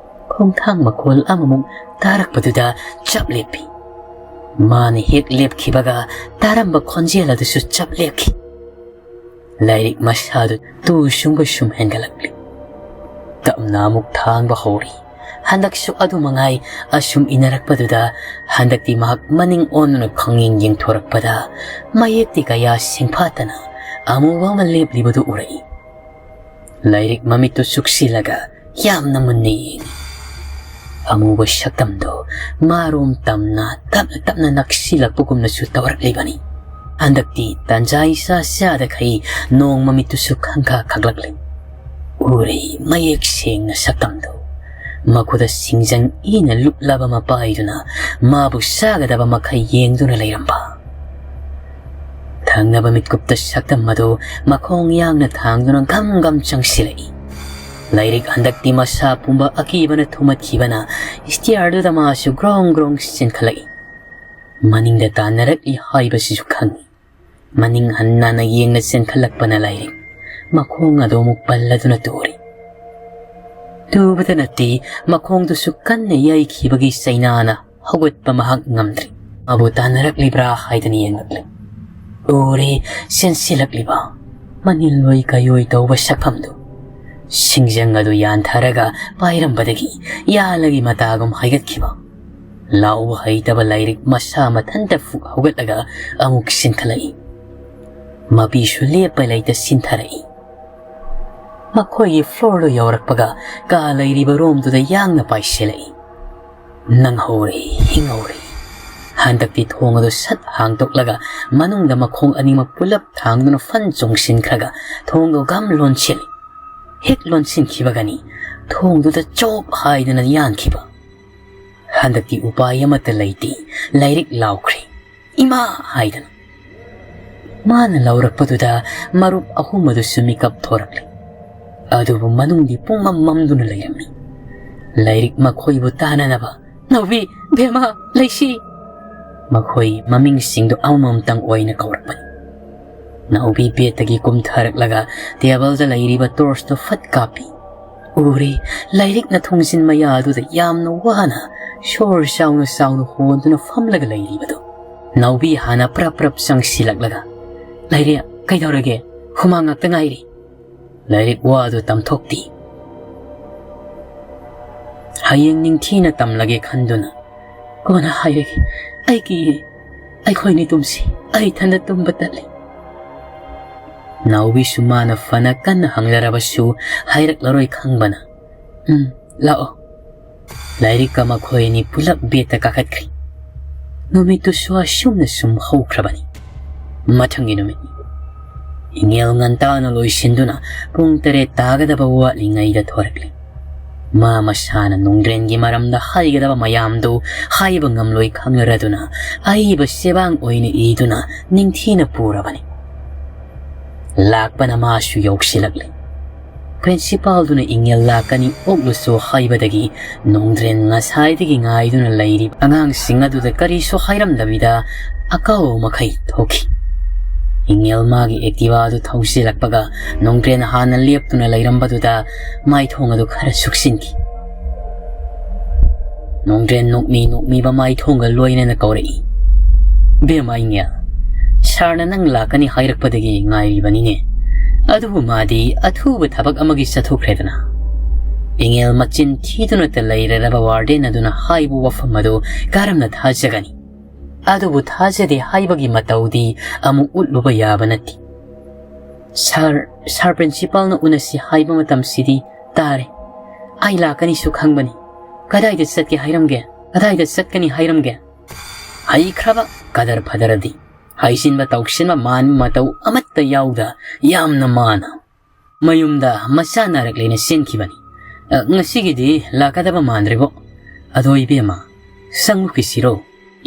ꯈꯣꯡꯊꯥꯡ ꯃꯈꯣꯜ ꯑꯃꯃꯨꯛ ꯇꯥꯔꯛꯄꯗꯨꯗ ꯆꯞ ꯂꯦꯞꯄꯤ꯫ ꯃꯥꯅ ꯍꯦꯛ ꯂꯦꯞꯈꯤꯕꯒ ꯇꯥꯔꯝꯕ ꯈꯣꯟꯖꯦꯜ ꯑꯗꯨꯁꯨ ꯆꯞ ꯂꯦꯞꯈꯤ꯫ ꯂꯥꯏꯔꯤꯛ ꯃꯁꯥꯗꯨ ꯇꯨ ꯁꯨꯝꯒ ꯁꯨꯝ ꯍꯦꯟꯒꯠꯂꯛꯂꯤ꯫ ꯇꯞꯅ ꯑꯃꯨꯛ ꯊꯥꯡꯕ ꯍꯧꯔꯤ꯫ ꯍꯟꯗꯛꯁꯨ ꯑꯗꯨ ꯃꯉꯥꯏ, ꯑꯁꯨꯝ ꯏꯟꯅꯔꯛꯄꯗꯨꯗ ꯍꯟꯗꯛꯇꯤ ꯃꯍꯥꯛ ꯃꯅꯤꯡ ꯑꯣꯟꯗꯨꯅ ꯈꯪꯌꯦꯡ ꯌꯦꯡꯊꯣꯔꯛꯄꯗ ꯃꯌꯦꯛꯇꯤ ꯀꯌꯥ ꯁꯦꯡꯐꯥꯠꯇꯅ ꯑꯃꯨꯕ ꯑꯃ ꯂꯦꯞꯂꯤꯕꯗꯨ ꯎꯔꯛꯏ꯫ ꯂꯥꯏꯔꯤꯛ ꯃꯃꯤꯠꯇꯨ ꯆꯨꯛꯁꯤꯜꯂꯒ ꯌꯥꯝꯅ ꯃꯨꯟꯅ ꯌꯦꯡꯏ꯫ ꯑꯃꯨꯕ ꯁꯛꯇꯝꯗꯣ ꯃꯥꯔꯣꯝ ꯇꯝꯅ ꯇꯞꯅ ꯇꯞꯅ ꯅꯛꯁꯤꯜꯂꯛꯄꯒꯨꯝꯅꯁꯨ ꯇꯧꯔꯛꯂꯤꯕꯅꯤ꯫ ꯍꯟꯗꯛꯇꯤ ꯇꯟꯖꯥ ꯏꯆꯥ ꯆꯥꯗꯈꯩ ꯅꯣꯡ ꯃꯃꯤꯠꯇꯨꯁꯨ ꯈꯪꯈꯥ ꯈꯛꯂꯛꯂꯤ꯫ ꯎꯔꯦ ꯃꯌꯦꯛ ꯁꯦꯡꯅ ꯁꯛꯇꯝꯗꯨ꯫ ꯃꯈꯨꯗ ꯁꯤꯡꯖꯪ ꯏꯅ ꯂꯨꯞꯂꯕ ꯑꯃ ꯄꯥꯏꯗꯨꯅ ꯃꯥꯕꯨ ꯆꯥꯒꯗꯕ ꯃꯈꯩ ꯌꯦꯡꯗꯨꯅ ꯂꯩꯔꯝꯕ꯫ ꯊꯪꯅꯕ ꯃꯤꯠꯀꯨꯞꯇ ꯁꯛꯇꯝ ꯑꯗꯨ ꯃꯈꯣꯡ ꯌꯥꯡꯅ ꯊꯥꯡꯗꯨꯅ ꯒꯝ ꯒꯝ ꯆꯪꯁꯤꯜꯂꯛꯏ꯫ ꯂꯥꯏꯔꯤꯛ ꯍꯟꯗꯛꯇꯤ ꯃꯁꯥ ꯄꯨꯝꯕ ꯑꯀꯤꯕꯅ ꯊꯨꯝꯃꯠꯈꯤꯕꯅ ꯁ꯭ꯇꯤꯌꯔꯗꯨꯗ ꯃꯥꯁꯨ ꯒ꯭ꯔꯣꯡ ꯒ꯭ꯔꯣꯡ ꯆꯦꯟꯈꯠꯂꯛꯏ꯫ ꯃꯅꯤꯡꯗ ꯇꯥꯟꯅꯔꯛꯂꯤ ꯍꯥꯏꯕꯁꯤꯁꯨ ꯈꯪꯏ꯫ ꯃꯅꯤꯡ ꯍꯟꯅꯅ ꯌꯦꯡꯅ ꯆꯦꯟꯈꯠꯂꯛꯄꯅ ꯂꯥꯏꯔꯤꯛ ꯃꯈꯣꯡ ꯑꯗꯨ ꯑꯃꯨꯛ ꯄꯜꯂꯗꯨꯅ ꯇꯨꯔꯤ꯫ ꯇꯨꯕꯗ ꯅꯠꯇꯦ, ꯃꯈꯣꯡꯗꯨꯁꯨ ꯀꯟꯅ ꯌꯩꯈꯤꯕꯒꯤ ꯆꯩꯅꯥꯅ ꯍꯧꯒꯠꯄ ꯃꯍꯥꯛ ꯉꯝꯗ꯭ꯔꯤ꯫ ꯃꯥꯕꯨ ꯇꯥꯟꯅꯔꯛꯂꯤꯕ꯭ꯔꯥ ꯍꯥꯏꯗꯅ ꯌꯦꯡꯂꯛꯂꯤ꯫ ꯎꯔꯦ ꯆꯦꯟꯁꯤꯜꯂꯛꯂꯤꯕ ꯃꯅꯤꯜ ꯑꯣꯏ ꯀꯩꯑꯣꯏ ꯇꯧꯕ ꯁꯛꯐꯝꯗꯨ꯫ ꯁꯤꯡꯖꯪ ꯑꯗꯨ ꯌꯥꯟꯊꯔꯒ ꯄꯥꯏꯔꯝꯕꯗꯒꯤ ꯌꯥꯜꯂꯒꯤ ꯃꯇꯥꯒꯨꯝ ꯍꯥꯏꯒꯠꯈꯤꯕ꯫ ꯂꯥꯎꯕ ꯍꯩꯇꯕ ꯂꯥꯏꯔꯤꯛ ꯃꯁꯥ ꯃꯊꯟꯇ ꯐꯨꯛ ꯍꯧꯒꯠꯂꯒ ꯑꯃꯨꯛ ꯆꯦꯟꯈꯠꯂꯛꯏ꯫ ꯃꯄꯤꯁꯨ ꯂꯦꯞꯄ ꯂꯩꯇ ꯆꯤꯟꯊꯔꯛꯏ꯫ ꯃꯈꯣꯏꯒꯤ ꯐ꯭ꯂꯣꯔꯗꯨ ꯌꯧꯔꯛꯄꯒ ꯀꯥ ꯂꯩꯔꯤꯕ ꯔꯣꯝꯗꯨꯗ ꯌꯥꯡꯅ ꯄꯥꯏꯁꯤꯜꯂꯛꯏ꯫ "ꯅꯪꯍꯧꯔꯦ, ꯍꯤꯡꯍꯧꯔꯦ, ꯍꯟꯗꯛꯇꯤ ꯊꯣꯡ ꯑꯗꯨ ꯁꯠ ꯍꯥꯡꯗꯣꯛꯂꯒ ꯃꯅꯨꯡꯗ ꯃꯈꯣꯡ ꯑꯅꯤꯃꯛ ꯄꯨꯂꯞ ꯊꯥꯡꯗꯨꯅ ꯐꯟ ꯆꯣꯡꯁꯤꯟꯈ꯭ꯔꯒ ꯊꯣꯡꯗꯣ ꯒꯝ ꯂꯣꯟꯁꯤꯜꯂꯤ꯫ ꯍꯦꯛ ꯂꯣꯟꯁꯤꯟꯈꯤꯕꯒꯅꯤ ꯊꯣꯡꯗꯨꯗ ꯆꯣꯞ ꯍꯥꯏꯗꯅ ꯌꯥꯟꯈꯤꯕ꯫ ꯍꯟꯗꯛꯇꯤ ꯎꯄꯥꯏ ꯑꯃꯠꯇ ꯂꯩꯇꯦ, ꯂꯥꯏꯔꯤꯛ ꯂꯥꯎꯈ꯭ꯔꯦ, "ꯏꯃꯥ!" ꯍꯥꯏꯗꯅ꯫ ꯃꯥꯅ ꯂꯥꯎꯔꯛꯄꯗꯨꯗ ꯃꯔꯨꯞ ꯑꯍꯨꯝ ꯑꯗꯨꯁꯨ ꯃꯤꯀꯞ ꯊꯣꯔꯛꯂꯦ꯫ ꯑꯗꯨꯕꯨ ꯃꯅꯨꯡꯗꯤ ꯄꯨꯡꯃꯝ ꯃꯝꯗꯨꯅ ꯂꯩꯔꯝꯃꯤ꯫ ꯂꯥꯏꯔꯤꯛ ꯃꯈꯣꯏꯕꯨ ꯇꯥꯅꯅꯕ, "ꯅꯥꯎꯕꯤ, ꯕꯦꯝꯃ, ꯂꯩꯁꯤ!" ꯃꯈꯣꯏ ꯃꯃꯤꯡꯁꯤꯡꯗꯨ ꯑꯃꯃꯝꯇꯪ ꯑꯣꯏꯅ ꯀꯧꯔꯛꯄꯅꯤ꯫ ꯅꯥꯎꯕꯤ ꯕꯦꯠꯇꯒꯤ ꯀꯨꯝꯊꯔꯛꯂꯒ ꯇꯦꯕꯜꯗ ꯂꯩꯔꯤꯕ ꯇꯣꯔꯆꯇꯨ ꯐꯠ ꯀꯥꯞꯄꯤ꯫ ꯎꯔꯦ, ꯂꯥꯏꯔꯤꯛꯅ ꯊꯣꯡꯖꯤꯟ ꯃꯌꯥ ꯑꯗꯨꯗ ꯌꯥꯝꯅ ꯋꯥꯅ ꯁꯣꯔ ꯆꯥꯎꯅ ꯆꯥꯎꯅ ꯍꯣꯟꯗꯨꯅ ꯐꯝꯂꯒ ꯂꯩꯔꯤꯕꯗꯨ꯫ ꯅꯥꯎꯕꯤ ꯍꯥꯟꯅ ꯄ꯭ꯔꯞ ꯄ꯭ꯔꯞ ꯆꯪꯁꯤꯜꯂꯛꯂꯒ, "ꯂꯩꯔꯦ, ꯀꯩꯗꯧꯔꯒꯦ? ꯍꯨꯃꯥꯡ ꯉꯥꯛꯇ ꯉꯥꯏꯔꯤ꯫ ꯂꯥꯏꯔꯤꯛ ꯋꯥꯗꯨ ꯇꯝꯊꯣꯛꯇꯦ꯫ ꯍꯌꯦꯡ ꯅꯤꯡꯊꯤꯅ ꯇꯝꯂꯒꯦ ꯈꯟꯗꯨꯅ ꯀꯣꯟꯅ ꯍꯥꯏꯔꯒꯦ꯫ ꯑꯩ ꯀꯤꯌꯦ꯫ ꯑꯩꯈꯣꯏꯅꯤ ꯇꯨꯝꯁꯤ꯫ ꯑꯩ ꯏꯊꯟꯗ ꯇꯨꯝꯕ ꯇꯜꯂꯤ꯫" ꯅꯥꯎꯕꯤꯁꯨ ꯃꯥꯅ ꯐꯅ ꯀꯟꯅ ꯍꯪꯂꯔꯕꯁꯨ ꯍꯥꯏꯔꯛꯂꯔꯣꯏ ꯈꯪꯕꯅ, "ꯎꯝ, ꯂꯥꯛꯑꯣ꯫" ꯂꯥꯏꯔꯤꯛꯀ ꯃꯈꯣꯏ ꯑꯅꯤ ꯄꯨꯂꯞ ꯕꯦꯠꯇ ꯀꯥꯈꯠꯈ꯭ꯔꯦ꯫ ꯅꯨꯃꯤꯠꯇꯨꯁꯨ ꯑꯁꯨꯝꯅ ꯁꯨꯝ ꯍꯧꯈ꯭ꯔꯕꯅꯤ꯫ ꯃꯊꯪꯒꯤ ꯅꯨꯃꯤꯠꯅꯤ꯫ ꯏꯉꯦꯜ ꯉꯟꯇꯥꯅ ꯂꯣꯏꯁꯤꯟꯗꯨꯅ ꯄꯨꯡ ꯇꯔꯦꯠ ꯇꯥꯒꯗꯕ ꯋꯥꯠꯂꯤꯉꯩꯗ ꯊꯣꯔꯛꯂꯤ꯫ ꯃꯥ ꯃꯁꯥꯅ ꯅꯣꯡꯗ꯭ꯔꯦꯟꯒꯤ ꯃꯔꯝꯗ ꯍꯥꯏꯒꯗꯕ ꯃꯌꯥꯝꯗꯨ ꯍꯥꯏꯕ ꯉꯝꯂꯣꯏ ꯈꯪꯂꯔꯗꯨꯅ ꯑꯏꯕ ꯆꯦꯕꯥꯡ ꯑꯣꯏꯅ ꯏꯗꯨꯅ ꯅꯤꯡꯊꯤꯅ ꯄꯨꯔꯕꯅꯤ꯫ ꯂꯥꯛꯄꯅ ꯃꯥꯁꯨ ꯌꯧꯁꯤꯜꯂꯛꯂꯦ꯫ ꯄ꯭ꯔꯤꯟꯁꯤꯄꯥꯜꯗꯨꯅ ꯏꯉꯦꯜ ꯂꯥꯛꯀꯅꯤ ꯑꯣꯛꯂꯨꯁꯨ ꯍꯥꯏꯕꯗꯒꯤ ꯅꯣꯡꯗ꯭ꯔꯦꯟ ꯉꯁꯥꯏꯗꯒꯤ ꯉꯥꯏꯗꯨꯅ ꯂꯩꯔꯤꯕ ꯑꯉꯥꯡꯁꯤꯡ ꯑꯗꯨꯗ ꯀꯔꯤꯁꯨ ꯍꯥꯏꯔꯝꯗꯕꯤꯗ ꯑꯀꯥꯎ ꯃꯈꯩ ꯊꯣꯛꯈꯤ꯫ ꯏꯉꯦꯜ ꯃꯥꯒꯤ ꯑꯦꯛꯇꯤꯚꯥꯗꯨ ꯊꯧꯖꯤꯜꯂꯛꯄꯒ ꯅꯣꯡꯗ꯭ꯔꯦꯟ ꯍꯥꯟꯅ ꯂꯦꯞꯇꯨꯅ ꯂꯩꯔꯝꯕꯗꯨꯗ ꯃꯥꯏꯊꯣꯡ ꯑꯗꯨ ꯈꯔ ꯁꯨꯛꯆꯤꯟꯈꯤ꯫ ꯅꯣꯡꯗ꯭ꯔꯦꯟ ꯅꯣꯛꯃꯤ ꯅꯣꯛꯃꯤꯕ ꯃꯥꯏꯊꯣꯡꯒ ꯂꯣꯏꯅꯅ ꯀꯧꯔꯛꯏ, "ꯕꯦꯝꯃ ꯏꯉꯦꯜ, ꯁꯥꯔꯅ ꯅꯪ ꯂꯥꯛꯀꯅꯤ ꯍꯥꯏꯔꯛꯄꯗꯒꯤ ꯉꯥꯏꯔꯤꯕꯅꯤꯅꯦ꯫ ꯑꯗꯨꯕꯨ ꯃꯥꯗꯤ ꯑꯊꯨꯕ ꯊꯕꯛ ꯑꯃꯒꯤ ꯆꯠꯊꯣꯛꯈ꯭ꯔꯦꯗꯅ꯫" ꯏꯉꯦꯜ ꯃꯆꯤꯟ ꯊꯤꯗꯨꯅꯇ ꯂꯩꯔꯔꯕ ꯋꯥꯔꯗꯦꯟ ꯑꯗꯨꯅ ꯍꯥꯏꯕ ꯋꯥꯐꯝ ꯑꯗꯨ ꯀꯔꯝꯅ ꯊꯥꯖꯒꯅꯤ? ꯑꯗꯨꯕꯨ ꯊꯥꯖꯗꯦ ꯍꯥꯏꯕꯒꯤ ꯃꯇꯧꯗꯤ ꯑꯃꯨꯛ ꯎꯠꯂꯨꯕ ꯌꯥꯕ ꯅꯠꯇꯦ꯫ "ꯁꯥꯔ, ꯁꯥꯔ ꯄ꯭ꯔꯤꯟꯁꯤꯄꯥꯜꯅ ꯎꯅꯁꯤ ꯍꯥꯏꯕ ꯃꯇꯝꯁꯤꯗꯤ ꯇꯥꯔꯦ꯫ ꯑꯩ ꯂꯥꯛꯀꯅꯤꯁꯨ ꯈꯪꯕꯅꯤ꯫ ꯀꯗꯥꯏꯗ ꯆꯠꯀꯦ ꯍꯥꯏꯔꯝꯒꯦ? ꯀꯗꯥꯏꯗ ꯆꯠꯀꯅꯤ ꯍꯥꯏꯔꯝꯒꯦ?" ꯍꯩꯈ꯭ꯔꯕ ꯀꯗꯔ ꯐꯗꯔꯗꯤ꯫ ꯍꯩꯁꯤꯟꯕ ꯇꯧꯁꯤꯟꯕ ꯃꯥꯟꯕ ꯃꯇꯧ ꯑꯃꯠꯇ ꯌꯥꯎꯗ ꯌꯥꯝꯅ ꯃꯥꯅ ꯃꯌꯨꯝꯗ ꯃꯆꯥ ꯅꯥꯔꯛꯂꯦꯅ ꯆꯦꯟꯈꯤꯕꯅꯤ꯫ "ꯑ, ꯉꯁꯤꯒꯤꯗꯤ ꯂꯥꯛꯀꯗꯕ ꯃꯥꯟꯗ꯭ꯔꯦꯕꯣ꯫ ꯑꯗꯣ ꯏꯕꯦꯝꯃ, ꯆꯪꯂꯨꯈꯤꯁꯤꯔꯣ?"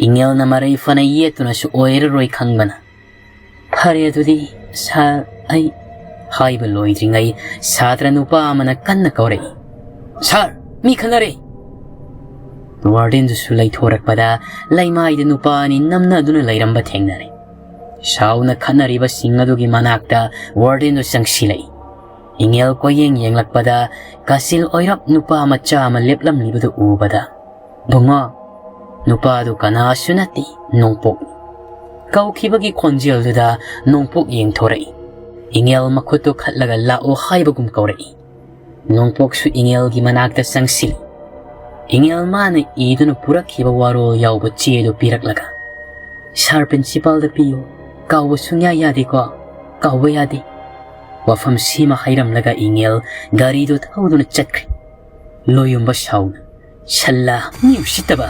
ꯏꯉꯦꯜꯅ ꯃꯔꯩ ꯐꯅ ꯌꯦꯠꯇꯨꯅꯁꯨ ꯑꯣꯏꯔꯔꯣꯏ ꯈꯪꯕꯅ, "ꯐꯔꯦ ꯑꯗꯨꯗꯤ ꯁꯥꯔ, ꯑꯩ" ꯍꯥꯏꯕ ꯂꯣꯏꯗ꯭ꯔꯤꯉꯩ ꯁꯥꯇ꯭ꯔ ꯅꯨꯄꯥ ꯑꯃꯅ ꯀꯟꯅ ꯀꯧꯔꯛꯏ, "ꯁꯥꯔ, ꯃꯤ ꯈꯠꯅꯔꯦ!" ꯋꯥꯔꯗꯦꯟꯗꯨꯁꯨ ꯂꯩꯊꯣꯔꯛꯄꯗ ꯂꯩꯃꯥꯏꯗ ꯅꯨꯄꯥ ꯑꯅꯤ ꯅꯝꯅꯗꯨꯅ ꯂꯩꯔꯝꯕ ꯊꯦꯡꯅꯔꯦ꯫ ꯁꯥꯎꯅ ꯈꯠꯅꯔꯤꯕꯁꯤꯡ ꯑꯗꯨꯒꯤ ꯃꯅꯥꯛꯇ ꯋꯥꯔꯗꯦꯟꯗꯨ ꯆꯪꯁꯤꯜꯂꯛꯏ꯫ ꯏꯉꯦꯜ ꯀꯣꯏꯌꯦꯡ ꯌꯦꯡꯂꯛꯄꯗ ꯀꯥꯆꯤꯜ ꯑꯣꯏꯔꯞ ꯅꯨꯄꯥ ꯃꯆꯥ ꯑꯃ ꯂꯦꯞꯂꯝꯂꯤꯕꯗꯨ ꯎꯕꯗ, "ꯕꯨꯡꯉꯣ, ꯅꯨꯄꯥꯗꯨ ꯀꯅꯥꯁꯨ ꯅꯠꯇꯦ, ꯅꯣꯡꯄꯣꯛꯅꯤ꯫" ꯀꯧꯈꯤꯕꯒꯤ ꯈꯣꯟꯖꯦꯜꯗꯨꯗ ꯅꯣꯡꯄꯣꯛ ꯌꯦꯡꯊꯣꯔꯛꯏ꯫ ꯏꯉꯦꯜ ꯃꯈꯨꯠꯇꯨ ꯈꯠꯂꯒ "ꯂꯥꯛꯑꯣ" ꯍꯥꯏꯕꯒꯨꯝ ꯀꯧꯔꯛꯏ꯫ ꯅꯣꯡꯄꯣꯛꯁꯨ ꯏꯉꯦꯜꯒꯤ ꯃꯅꯥꯛꯇ ꯆꯪꯁꯤꯜꯂꯤ꯫ ꯏꯉꯦꯜ ꯃꯥꯅ ꯏꯗꯨꯅ ꯄꯨꯔꯛꯈꯤꯕ ꯋꯥꯔꯣꯜ ꯌꯥꯎꯕ ꯆꯦꯗꯨ ꯄꯤꯔꯛꯂꯒ, "ꯁꯥꯔ ꯄ꯭ꯔꯤꯟꯁꯤꯄꯥꯜꯗ ꯄꯤꯌꯨ꯫ ꯀꯥꯎꯕ ꯁꯨꯡꯌꯥ ꯌꯥꯗꯦꯀꯣ꯫ ꯀꯥꯎꯕ ꯌꯥꯗꯦ꯫" ꯋꯥꯐꯝ ꯁꯤꯃ ꯍꯥꯏꯔꯝꯂꯒ ꯏꯉꯦꯜ ꯒꯥꯔꯤꯗꯨ ꯊꯧꯗꯨꯅ ꯆꯠꯈ꯭ꯔꯦ꯫ ꯂꯣꯌꯨꯝꯕ ꯁꯥꯎꯅ, "ꯁꯜꯂꯥ, ꯃꯤ ꯎꯁꯤꯠꯇꯕ!"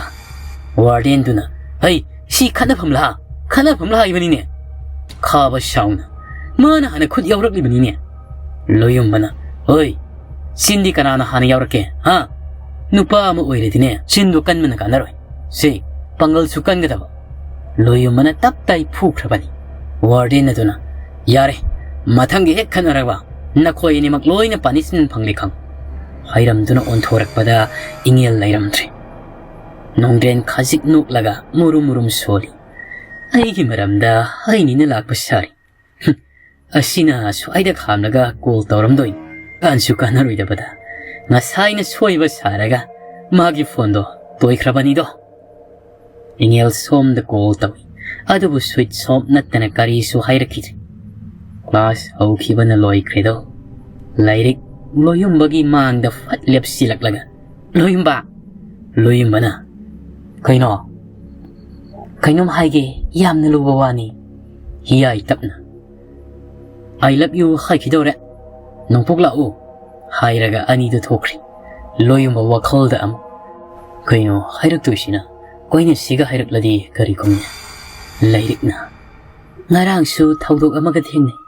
ꯋꯥꯔꯗꯦꯟꯗꯨꯅ, "ꯍꯩ, ꯁꯤ ꯈꯠꯅꯐꯝꯂꯥ? ꯈꯠꯅꯐꯝꯂꯥ ꯍꯥꯏꯕꯅꯤꯅꯦ?" ꯈꯥꯕ ꯁꯥꯎꯅ, "ꯃꯥꯅ ꯍꯥꯟꯅ ꯈꯨꯠ ꯌꯥꯎꯔꯛꯂꯤꯕꯅꯤꯅꯦ꯫" ꯂꯣꯌꯨꯝꯕꯅ, "ꯍꯣꯏ, ꯆꯤꯟꯗꯤ ꯀꯅꯥꯅ ꯍꯥꯟꯅ ꯌꯥꯎꯔꯛꯀꯦ, ꯍꯥ? ꯅꯨꯄꯥ ꯑꯃ ꯑꯣꯏꯔꯗꯤꯅꯦ, ꯆꯤꯟꯗꯣ ꯀꯟꯕꯅ ꯀꯥꯟꯅꯔꯣꯏ꯫ ꯁꯤ ꯄꯥꯡꯒꯜꯁꯨ ꯀꯟꯒꯗꯕ꯫" ꯂꯣꯌꯨꯝꯕꯅ ꯇꯞ ꯇꯥꯏ ꯐꯨꯈ꯭ꯔꯕꯅꯤ꯫ ꯋꯥꯔꯗꯦꯟ ꯑꯗꯨꯅ, "ꯌꯥꯔꯦ, ꯃꯊꯪꯒꯤ ꯍꯦꯛ ꯈꯠꯅꯔꯕ ꯅꯈꯣꯏ ꯑꯅꯤꯃꯛ ꯂꯣꯏꯅ ꯄꯥꯅꯤꯁꯃꯦꯟ ꯐꯪꯂꯦ ꯈꯪ꯫" ꯍꯥꯏꯔꯝꯗꯨꯅ ꯑꯣꯟꯊꯣꯔꯛꯄꯗ ꯏꯉꯦꯜ ꯂꯩꯔꯝꯗ꯭ꯔꯦ꯫ ꯅꯣꯡꯗ꯭ꯔꯦꯟ ꯈꯖꯤꯛ ꯅꯣꯛꯂꯒ ꯃꯨꯔꯨꯝ ꯃꯨꯔꯨꯝ ꯁꯣꯜꯂꯤ꯫ "ꯑꯩꯒꯤ ꯃꯔꯝꯗ ꯍꯥꯏꯅꯤꯅ ꯂꯥꯛꯄ ꯁꯥꯔꯤ꯫ ꯍꯨꯝ, ꯑꯁꯤꯅ ꯁ꯭ꯋꯥꯏꯗ ꯈꯥꯝꯂꯒ ꯀꯣꯜ ꯇꯧꯔꯝꯗꯣꯏꯅꯤ꯫ ꯀꯥꯟꯁꯨ ꯀꯥꯟꯅꯔꯣꯏꯗꯕꯗ ꯉꯁꯥꯏꯅ ꯁꯣꯏꯕ ꯁꯥꯔꯒ ꯃꯥꯒꯤ ꯐꯣꯟꯗꯣ ꯇꯣꯏꯈ꯭ꯔꯕꯅꯤꯗꯣ꯫" ꯏꯉꯦꯜ ꯁꯣꯝꯗ ꯀꯣꯜ ꯇꯧꯏ, ꯑꯗꯨꯕꯨ ꯁ꯭ꯋꯤꯠꯆ ꯑꯣꯐ ꯅꯠꯇꯅ ꯀꯔꯤꯁꯨ ꯍꯥꯏꯔꯛꯈꯤꯗ꯭ꯔꯦ꯫ ꯀ꯭ꯂꯥꯁ ꯍꯧꯈꯤꯕꯅ ꯂꯣꯏꯈ꯭ꯔꯦꯗꯣ꯫ ꯂꯥꯏꯔꯤꯛ ꯂꯣꯌꯨꯝꯕꯒꯤ ꯃꯥꯡꯗ ꯐꯠ ꯂꯦꯞꯁꯤꯜꯂꯛꯂꯒ, "ꯂꯣꯌꯨꯝꯕ!" ꯂꯣꯌꯨꯝꯕꯅ, "ꯀꯩꯅꯣ?" "ꯀꯩꯅꯣꯝ ꯍꯥꯏꯒꯦ, ꯌꯥꯝꯅ ꯂꯨꯕ ꯋꯥꯅꯤ꯫" ꯍꯤꯌꯥꯏ ꯇꯞꯅ, "I love you" ꯍꯥꯏꯈꯤꯗꯧꯔꯦ꯫ "ꯅꯣꯡꯄꯣꯛ ꯂꯥꯛꯎ" ꯍꯥꯏꯔꯒ ꯑꯅꯤꯗꯨ ꯊꯣꯛꯈ꯭ꯔꯦ꯫ ꯂꯣꯌꯨꯝꯕ ꯋꯥꯈꯜꯗ ꯑꯃꯨꯛ, "ꯀꯩꯅꯣ ꯍꯥꯏꯔꯛꯇꯣꯏꯁꯤꯅ? ꯀꯣꯏꯅ ꯁꯤꯒ ꯍꯥꯏꯔꯛꯂꯗꯤ ꯀꯔꯤ ꯈꯨꯝꯅꯤ? ꯂꯥꯏꯔꯤꯛꯅ꯫ ꯉꯔꯥꯡꯁꯨ ꯊꯧꯗꯣꯛ ꯑꯃꯒ ꯊꯦꯡꯅꯩ꯫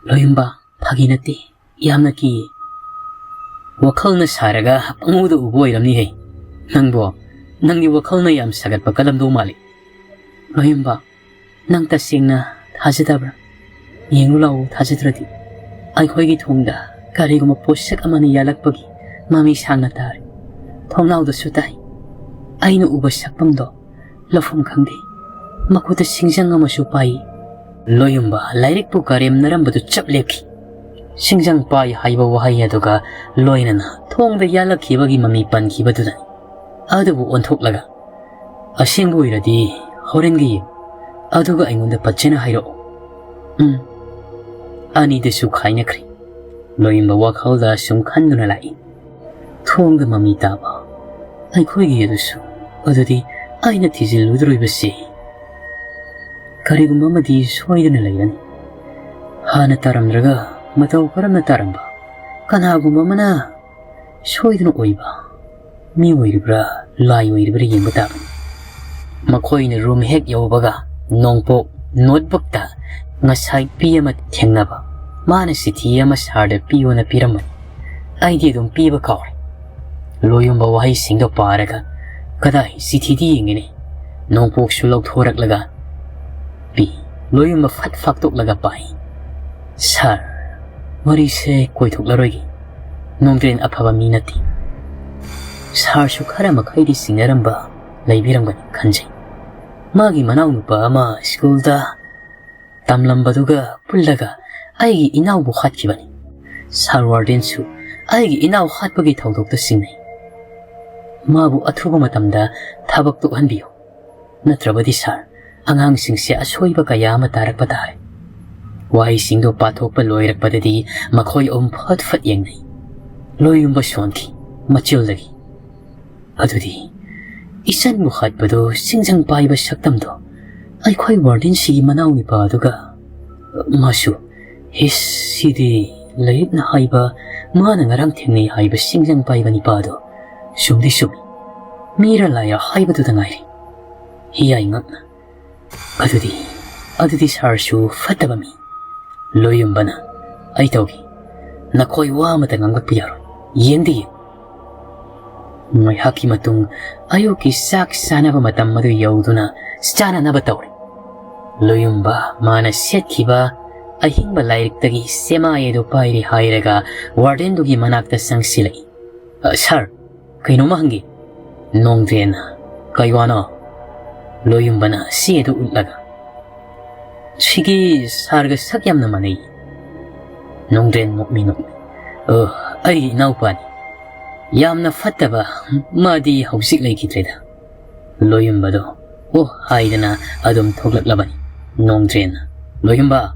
ꯂꯣꯌꯨꯝꯕ, ꯐꯥꯒꯤ ꯅꯠꯇꯦ, ꯌꯥꯝꯅ ꯀꯤ꯫ ꯋꯥꯈꯜꯅ ꯁꯥꯔꯒ ꯄꯪꯎꯗ ꯎꯕ ꯑꯣꯏꯔꯝꯅꯤꯍꯦ꯫ ꯅꯪꯕꯣ, ꯅꯪꯗꯤ ꯋꯥꯈꯜꯅ ꯌꯥꯝ ꯁꯥꯒꯠꯄ ꯀꯜꯂꯝꯗꯧ ꯃꯥꯜꯂꯤ꯫ ꯂꯣꯌꯨꯝꯕ, ꯅꯪ ꯇꯁꯦꯡꯅ ꯊꯥꯖꯗꯕ꯭ꯔꯥ? ꯌꯦꯡꯉꯨ ꯂꯥꯛꯑꯣ, ꯊꯥꯖꯗ꯭ꯔꯗꯤ꯫ ꯑꯩꯈꯣꯏꯒꯤ ꯊꯣꯡꯗ ꯀꯔꯤꯒꯨꯝꯕ ꯄꯣꯠꯁꯛ ꯑꯃꯅ ꯌꯥꯜꯂꯛꯄꯒꯤ ꯃꯃꯤ ꯁꯥꯡꯅ ꯇꯥꯔꯦ꯫ ꯊꯣꯡꯅꯥꯎꯗꯁꯨ ꯇꯥꯏ꯫ ꯑꯩꯅ ꯎꯕ ꯁꯛꯐꯝꯗꯣ ꯂꯧꯐꯝ ꯈꯪꯗꯦ꯫ ꯃꯈꯨꯠꯇ ꯁꯤꯡꯖꯪ ꯑꯃꯁꯨ ꯄꯥꯏ꯫ ꯂꯣꯌꯨꯝꯕ ꯂꯥꯏꯔꯤꯛꯄꯨ ꯀꯔꯦꯝꯅꯔꯝꯕꯗꯨ ꯆꯞ ꯂꯦꯞꯈꯤ꯫ ꯁꯤꯡꯖꯪ ꯄꯥꯏ ꯍꯥꯏꯕ ꯋꯥꯍꯩ ꯑꯗꯨꯒ ꯂꯣꯏꯅꯅ ꯊꯣꯡꯗ ꯌꯥꯜꯂꯛꯈꯤꯕꯒꯤ ꯃꯃꯤ ꯄꯟꯈꯤꯕꯗꯨꯗꯅꯤ꯫ ꯑꯗꯨꯕꯨ ꯑꯣꯟꯊꯣꯛꯂꯒ, "ꯑꯁꯦꯡꯕ ꯑꯣꯏꯔꯗꯤ ꯍꯣꯔꯦꯟꯒꯤ ꯌꯦꯡꯉꯨ, ꯑꯗꯨꯒ ꯑꯩꯉꯣꯟꯗ ꯐꯖꯅ ꯍꯥꯏꯔꯛꯑꯣ꯫" ꯎꯝ꯫ ꯑꯅꯤꯗꯁꯨ ꯈꯥꯏꯅꯈ꯭ꯔꯦ꯫ ꯂꯣꯌꯨꯝꯕ ꯋꯥꯈꯜꯗ ꯁꯨꯝ ꯈꯟꯗꯨꯅ ꯂꯥꯛꯏ꯫ ꯊꯣꯡꯗ ꯃꯃꯤ ꯇꯥꯕ ꯑꯩꯈꯣꯏꯒꯤ ꯑꯗꯨꯁꯨ, ꯑꯗꯨꯗꯤ ꯑꯩꯅ ꯊꯤꯖꯤꯜꯂꯨꯗꯣꯔꯤꯕꯁꯤ ꯀꯔꯤꯒꯨꯝꯕ ꯑꯃꯗꯤ ꯁꯣꯏꯗꯅ ꯂꯩꯔꯅꯤ꯫ ꯍꯥꯟꯅ ꯇꯥꯔꯝꯗ꯭ꯔꯒ ꯃꯇꯧ ꯀꯔꯝꯅ ꯇꯥꯔꯝꯕ? ꯀꯅꯥꯒꯨꯝꯕ ꯑꯃꯅ ꯁꯣꯏꯗꯅ ꯑꯣꯏꯕ ꯃꯤ ꯑꯣꯏꯔꯤꯕ꯭ꯔꯥ, ꯂꯥꯏ ꯑꯣꯏꯔꯤꯕ꯭ꯔꯥ ꯌꯦꯡꯕ ꯇꯥꯕꯅꯤ꯫ ꯃꯈꯣꯏꯅ ꯔꯨꯝ ꯍꯦꯛ ꯌꯧꯕꯒ ꯅꯣꯡꯄꯣꯛ ꯅꯣꯠꯕꯨꯛꯇ ꯉꯁꯥꯏ ꯄꯤ ꯑꯃ ꯊꯦꯡꯅꯕ, ꯃꯥꯅ ꯆꯤꯊꯤ ꯑꯃ ꯁꯥꯔꯗ ꯄꯤꯌꯣꯅ ꯄꯤꯔꯝꯕꯅꯤ꯫ ꯑꯩꯗꯤ ꯑꯗꯨꯝ ꯄꯤꯕ ꯀꯥꯎꯔꯦ꯫ ꯂꯣꯌꯨꯝꯕ ꯋꯥꯍꯩꯁꯤꯡꯗꯣ ꯄꯥꯔꯒ, "ꯀꯗꯥꯏ, ꯆꯤꯊꯤꯗꯤ ꯌꯦꯡꯒꯦꯅꯦ?" ꯅꯣꯡꯄꯣꯛꯁꯨ ꯂꯧꯊꯣꯔꯛꯂꯒ ꯄꯤ꯫ ꯂꯣꯌꯨꯝꯕ ꯐꯠ ꯐꯥꯛꯇꯣꯛꯂꯒ ꯄꯥꯏ꯫ "ꯁꯥꯔ, ꯋꯥꯔꯤꯁꯦ ꯀꯣꯏꯊꯣꯛꯂꯔꯣꯏꯒꯦ꯫ ꯅꯣꯡꯗ꯭ꯔꯦꯟ ꯑꯐꯕ ꯃꯤ ꯅꯠꯇꯦ꯫ ꯁꯥꯔꯁꯨ ꯈꯔ ꯃꯈꯩꯗꯤ ꯆꯤꯡꯅꯔꯝꯕ ꯂꯩꯕꯤꯔꯝꯒꯅꯤ ꯈꯟꯖꯩ꯫ ꯃꯥꯒꯤ ꯃꯅꯥꯎꯅꯨꯄꯥ ꯑꯃ ꯁ꯭ꯀꯨꯜꯗ ꯇꯝꯂꯝꯕꯗꯨꯒ ꯄꯨꯜꯂꯒ ꯑꯩꯒꯤ ꯏꯅꯥꯎꯕꯨ ꯍꯥꯠꯈꯤꯕꯅꯤ꯫ ꯁꯥꯔ ꯋꯥꯔꯗꯦꯟꯁꯨ ꯑꯩꯒꯤ ꯏꯅꯥꯎ ꯍꯥꯠꯄꯒꯤ ꯊꯧꯗꯣꯛꯇ ꯆꯤꯡꯅꯩ꯫ ꯃꯥꯕꯨ ꯑꯊꯨꯕ ꯃꯇꯝꯗ ꯊꯕꯛ ꯇꯣꯛꯍꯟꯕꯤꯌꯨ꯫ ꯅꯠꯇ꯭ꯔꯕꯗꯤ ꯁꯥꯔ, ꯑꯉꯥꯡꯁꯤꯡꯁꯦ ꯑꯁꯣꯏꯕ ꯀꯌꯥ ꯑꯃ ꯇꯥꯔꯛꯄ ꯇꯥꯔꯦ꯫" ꯋꯥꯍꯩꯁꯤꯡꯗꯣ ꯄꯥꯊꯣꯛꯄ ꯂꯣꯏꯔꯛꯄꯗꯗꯤ ꯃꯈꯣꯏ ꯑꯍꯨꯝ ꯐꯠ ꯐꯠ ꯌꯦꯡꯅꯩ꯫ ꯂꯣꯌꯨꯝꯕ ꯁꯣꯟꯈꯤ, ꯃꯆꯤꯜꯗꯒꯤ꯫ "ꯑꯗꯨꯗꯤ ꯏꯆꯟꯕꯨ ꯍꯥꯠꯄꯗꯣ ꯁꯤꯡꯖꯪ ꯄꯥꯏꯕ ꯁꯛꯇꯝꯗꯣ ꯑꯩꯈꯣꯏ ꯋꯥꯔꯗꯦꯟꯁꯤꯒꯤ ꯃꯅꯥꯎ ꯅꯨꯄꯥ ꯑꯗꯨꯒ ꯃꯥꯁꯨ, ꯍꯤꯁ, ꯁꯤꯗꯤ ꯂꯥꯏꯔꯤꯛꯅ ꯍꯥꯏꯕ, ꯃꯥꯅ ꯉꯔꯥꯡ ꯊꯦꯡꯅꯩ ꯍꯥꯏꯕ ꯁꯤꯡꯖꯪ ꯄꯥꯏꯕ ꯅꯤꯄꯥꯗꯣ ꯆꯨꯝꯗꯤ ꯆꯨꯝꯃꯤ꯫ ꯃꯤꯔ ꯂꯥꯏꯔ ꯍꯥꯏꯕꯗꯨꯗ ꯉꯥꯏꯔꯦ꯫ ꯍꯤꯌꯥꯏ ꯉꯛꯅ, "ꯑꯗꯨꯗꯤ, ꯑꯗꯨꯗꯤ ꯁꯥꯔꯁꯨ ꯐꯠꯇꯕ ꯃꯤ꯫" ꯂꯣꯌꯨꯝꯕꯅ, "ꯑꯩ ꯇꯧꯒꯦ꯫ ꯅꯈꯣꯏ ꯋꯥ ꯑꯃꯇ ꯉꯥꯡꯂꯛꯄ ꯌꯥꯔꯣꯏ꯫ ꯌꯦꯡꯗꯤ ꯌꯦꯡꯉꯨ꯫" ꯉꯥꯏꯍꯥꯛꯀꯤ ꯃꯇꯨꯡ ꯑꯌꯨꯛꯀꯤ ꯆꯥꯛ ꯆꯥꯅꯕ ꯃꯇꯝ ꯑꯗꯨ ꯌꯧꯗꯨꯅ ꯆꯥꯅꯅꯕ ꯇꯧꯔꯦ꯫ ꯂꯣꯌꯨꯝꯕ ꯃꯥꯅ ꯁꯦꯠꯈꯤꯕ ꯑꯍꯤꯡꯕ ꯂꯥꯏꯔꯤꯛꯇꯒꯤ ꯆꯦꯃꯥꯏ ꯑꯗꯨ ꯄꯥꯏꯔꯤ ꯍꯥꯏꯔꯒ ꯋꯥꯔꯗꯦꯟꯗꯨꯒꯤ ꯃꯅꯥꯛꯇ ꯆꯪꯁꯤꯜꯂꯛꯏ꯫ "ꯑ, ꯁꯥꯔ, ꯀꯩꯅꯣꯝꯃ ꯍꯪꯒꯦ꯫" ꯅꯣꯡꯗ꯭ꯔꯦꯟꯅ, "ꯀꯩ ꯋꯥꯅꯣ?" ꯂꯣꯌꯨꯝꯕꯅ ꯆꯦ ꯑꯗꯨ ꯎꯠꯂꯒ, "ꯁꯤꯒꯤ ꯁꯥꯔꯒ ꯁꯛ ꯌꯥꯝꯅ ꯃꯥꯟꯅꯩ꯫" ꯅꯣꯡꯗ꯭ꯔꯦꯟ ꯅꯣꯛꯃꯤ ꯅꯣꯛꯃꯤ, "ꯑꯣ, ꯑꯩꯒꯤ ꯏꯅꯥꯎꯄꯥꯅꯤ꯫ ꯌꯥꯝꯅ ꯐꯠꯇꯕ, ꯃꯥꯗꯤ ꯍꯧꯖꯤꯛ ꯂꯩꯈꯤꯗ꯭ꯔꯦꯗ꯫" ꯂꯣꯌꯨꯝꯕꯗꯣ "ꯑꯣ" ꯍꯥꯏꯗꯅ ꯑꯗꯨꯝ ꯊꯣꯛꯂꯛꯂꯕꯅꯤ꯫ ꯅꯣꯡꯗ꯭ꯔꯦꯟꯅ, "ꯂꯣꯌꯨꯝꯕ,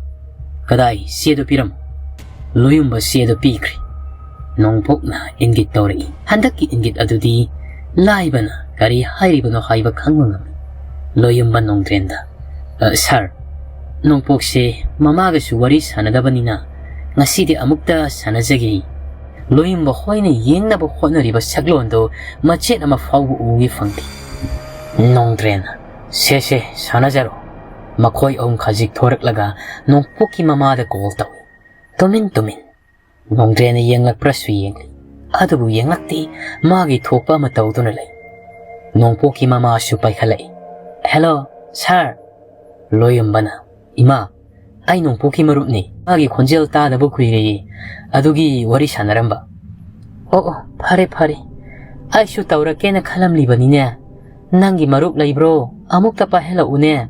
ꯀꯗꯥꯏ, ꯆꯦꯗꯨ ꯄꯤꯔꯝꯃꯨ꯫" ꯂꯣꯌꯨꯝꯕ ꯆꯦꯗꯨ ꯄꯤꯈ꯭ꯔꯦ꯫ ꯅꯣꯡꯄꯣꯛꯅ ꯏꯪꯒꯤꯠ ꯇꯧꯔꯛꯏ꯫ ꯍꯟꯗꯛꯀꯤ ꯏꯪꯒꯤꯠ ꯑꯗꯨꯗꯤ ꯂꯥꯏꯕꯅ ꯀꯔꯤ ꯍꯥꯏꯔꯤꯕꯅꯣ ꯍꯥꯏꯕ ꯈꯪꯕ ꯉꯝꯃꯤ꯫ ꯂꯣꯌꯨꯝꯕ ꯅꯣꯡꯗ꯭ꯔꯦꯟꯗ, "ꯑ, ꯁꯥꯔ, ꯅꯣꯡꯄꯣꯛꯁꯦ ꯃꯃꯥꯒꯁꯨ ꯋꯥꯔꯤ ꯁꯥꯟꯅꯗꯕꯅꯤꯅ ꯉꯁꯤꯗꯤ ꯑꯃꯨꯛꯇ ꯁꯥꯟꯅꯖꯒꯦ꯫" ꯂꯣꯌꯨꯝꯕ ꯍꯣꯏꯅ ꯌꯦꯡꯅꯕ ꯍꯣꯠꯅꯔꯤꯕ ꯁꯛꯂꯣꯟꯗꯣ ꯃꯆꯦꯠ ꯑꯃ ꯐꯥꯎꯕ ꯎꯒꯦ ꯐꯪꯗꯦ꯫ ꯅꯣꯡꯗ꯭ꯔꯦꯟꯅ, "ꯁꯦ ꯁꯦ, ꯁꯥꯟꯅꯖꯔꯣ꯫" ꯃꯈꯣꯏ ꯑꯍꯨꯝ ꯈꯖꯤꯛ ꯊꯣꯔꯛꯂꯒ ꯅꯣꯡꯄꯣꯛꯀꯤ ꯃꯃꯥꯗ ꯀꯣꯜ ꯇꯧꯏ꯫ ꯇꯨꯃꯤꯟ ꯇꯨꯃꯤꯟ꯫ ꯅꯣꯡꯗ꯭ꯔꯦꯟꯅ ꯌꯦꯡꯂꯛꯄ꯭ꯔꯁꯨ ꯌꯦꯡꯂꯤ꯫ ꯑꯗꯨꯕꯨ ꯌꯦꯡꯂꯛꯇꯦ, ꯃꯥꯒꯤ ꯊꯣꯛꯄ ꯑꯃ ꯇꯧꯗꯨꯅ ꯂꯩ꯫ ꯅꯣꯡꯄꯣꯛꯀꯤ ꯃꯃꯥꯁꯨ ꯄꯥꯏꯈꯠꯂꯛꯏ꯫ "ꯍꯦꯜꯂꯣ, ꯁꯥꯔ꯫" ꯂꯣꯌꯨꯝꯕꯅ, "ꯏꯃꯥ, ꯑꯩ ꯅꯣꯡꯄꯣꯛꯀꯤ ꯃꯔꯨꯞꯅꯤ꯫ ꯃꯥꯒꯤ ꯈꯣꯟꯖꯦꯜ ꯇꯥꯗꯕ ꯀꯨꯏꯔꯦ꯫ ꯑꯗꯨꯒꯤ ꯋꯥꯔꯤ ꯁꯥꯟꯅꯔꯝꯕ꯫" "ꯑꯣ, ꯑꯣ, ꯐꯔꯦ, ꯐꯔꯦ꯫ ꯑꯩꯁꯨ ꯇꯧꯔꯛꯀꯦꯅ ꯈꯜꯂꯝꯂꯤꯕꯅꯤꯅꯦ꯫ ꯅꯪꯒꯤ ꯃꯔꯨꯞ ꯂꯩꯕ꯭ꯔꯣ? ꯑꯃꯨꯛꯇ ꯄꯥꯏꯍꯜꯂꯛꯎꯅꯦ꯫"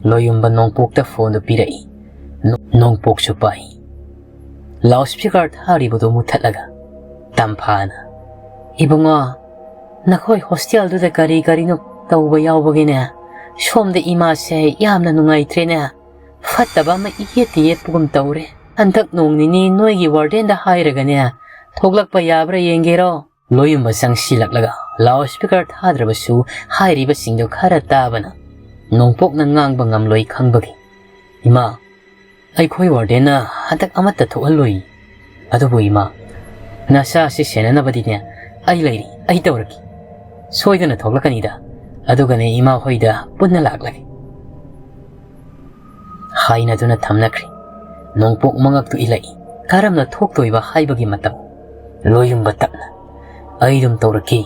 ꯂꯣꯌꯨꯝꯕ ꯅꯣꯡꯄꯣꯛꯇ ꯐꯣꯟꯗꯨ ꯄꯤꯔꯛꯏ꯫ ꯅꯣ-, ꯅꯣꯡꯄꯣꯛꯁꯨ ꯄꯥꯏ꯫ ꯂꯥꯎꯠ ꯁ꯭ꯄꯤꯀꯔ ꯊꯥꯔꯤꯕꯗꯨ ꯃꯨꯊꯠꯂꯒ ꯇꯝꯐꯥꯅ, "ꯏꯕꯨꯡꯉꯣ, ꯅꯈꯣꯏ ꯍꯣꯁꯇꯦꯜꯗꯨꯗ ꯀꯔꯤ ꯀꯔꯤꯅꯣ ꯇꯧꯕ ꯌꯥꯎꯕꯒꯤꯅꯦ, ꯁꯣꯝꯗ ꯏꯃꯥꯁꯦ ꯌꯥꯝꯅ ꯅꯨꯡꯉꯥꯏꯇ꯭ꯔꯦꯅꯦ꯫ ꯐꯠꯇꯕ ꯑꯃ ꯏꯌꯦꯠꯇ ꯌꯦꯠꯄꯒꯨꯝ ꯇꯧꯔꯦ꯫ ꯍꯟꯗꯛ ꯅꯣꯡ ꯅꯤꯅꯤ ꯅꯣꯏꯒꯤ ꯋꯥꯔꯗꯦꯟꯗ ꯍꯥꯏꯔꯒꯅꯦ, ꯊꯣꯛꯂꯛꯄ ꯌꯥꯕ꯭ꯔꯥ ꯌꯦꯡꯒꯦꯔꯣ?" ꯂꯣꯌꯨꯝꯕ ꯆꯪꯁꯤꯜꯂꯛꯂꯒ ꯂꯥꯎꯠ ꯁ꯭ꯄꯤꯀꯔ ꯊꯥꯗ꯭ꯔꯕꯁꯨ ꯍꯥꯏꯔꯤꯕꯁꯤꯡꯗꯨ ꯈꯔ ꯇꯥꯕꯅ ꯅꯣꯡꯄꯣꯛꯅ ꯉꯥꯡꯕ ꯉꯝꯂꯣꯏ ꯈꯪꯕꯒꯤ, "ꯏꯃꯥ, ꯑꯩꯈꯣꯏ ꯋꯥꯔꯗꯦꯟꯅ ꯍꯟꯗꯛ ꯑꯃꯠꯇ ꯊꯣꯛꯍꯜꯂꯣꯏ꯫ ꯑꯗꯨꯕꯨ ꯏꯃꯥ, ꯅꯆꯥꯁꯤ ꯁꯦꯟꯅꯅꯕꯗꯤꯅꯦ ꯑꯩ ꯂꯩꯔꯤ, ꯑꯩ ꯇꯧꯔꯒꯦ꯫" "ꯁꯣꯏꯗꯅ ꯊꯣꯛꯂꯛꯀꯅꯤꯗ, ꯑꯗꯨꯒꯅꯦ ꯏꯃꯥ ꯍꯣꯏꯗ ꯄꯨꯟꯅ ꯂꯥꯛꯂꯒꯦ" ꯍꯥꯏꯅꯗꯨꯅ ꯊꯝꯅꯈ꯭ꯔꯦ꯫ ꯅꯣꯡꯄꯣꯛ ꯃꯉꯛꯇꯨ ꯏꯜꯂꯛꯏ꯫ ꯀꯔꯝꯅ ꯊꯣꯛꯇꯣꯏꯕ ꯍꯥꯏꯕꯒꯤ ꯃꯇꯝ꯫ ꯂꯣꯌꯨꯝꯕ ꯇꯞꯅ, "ꯑꯩ ꯑꯗꯨꯝ ꯇꯧꯔꯛꯀꯦ"꯫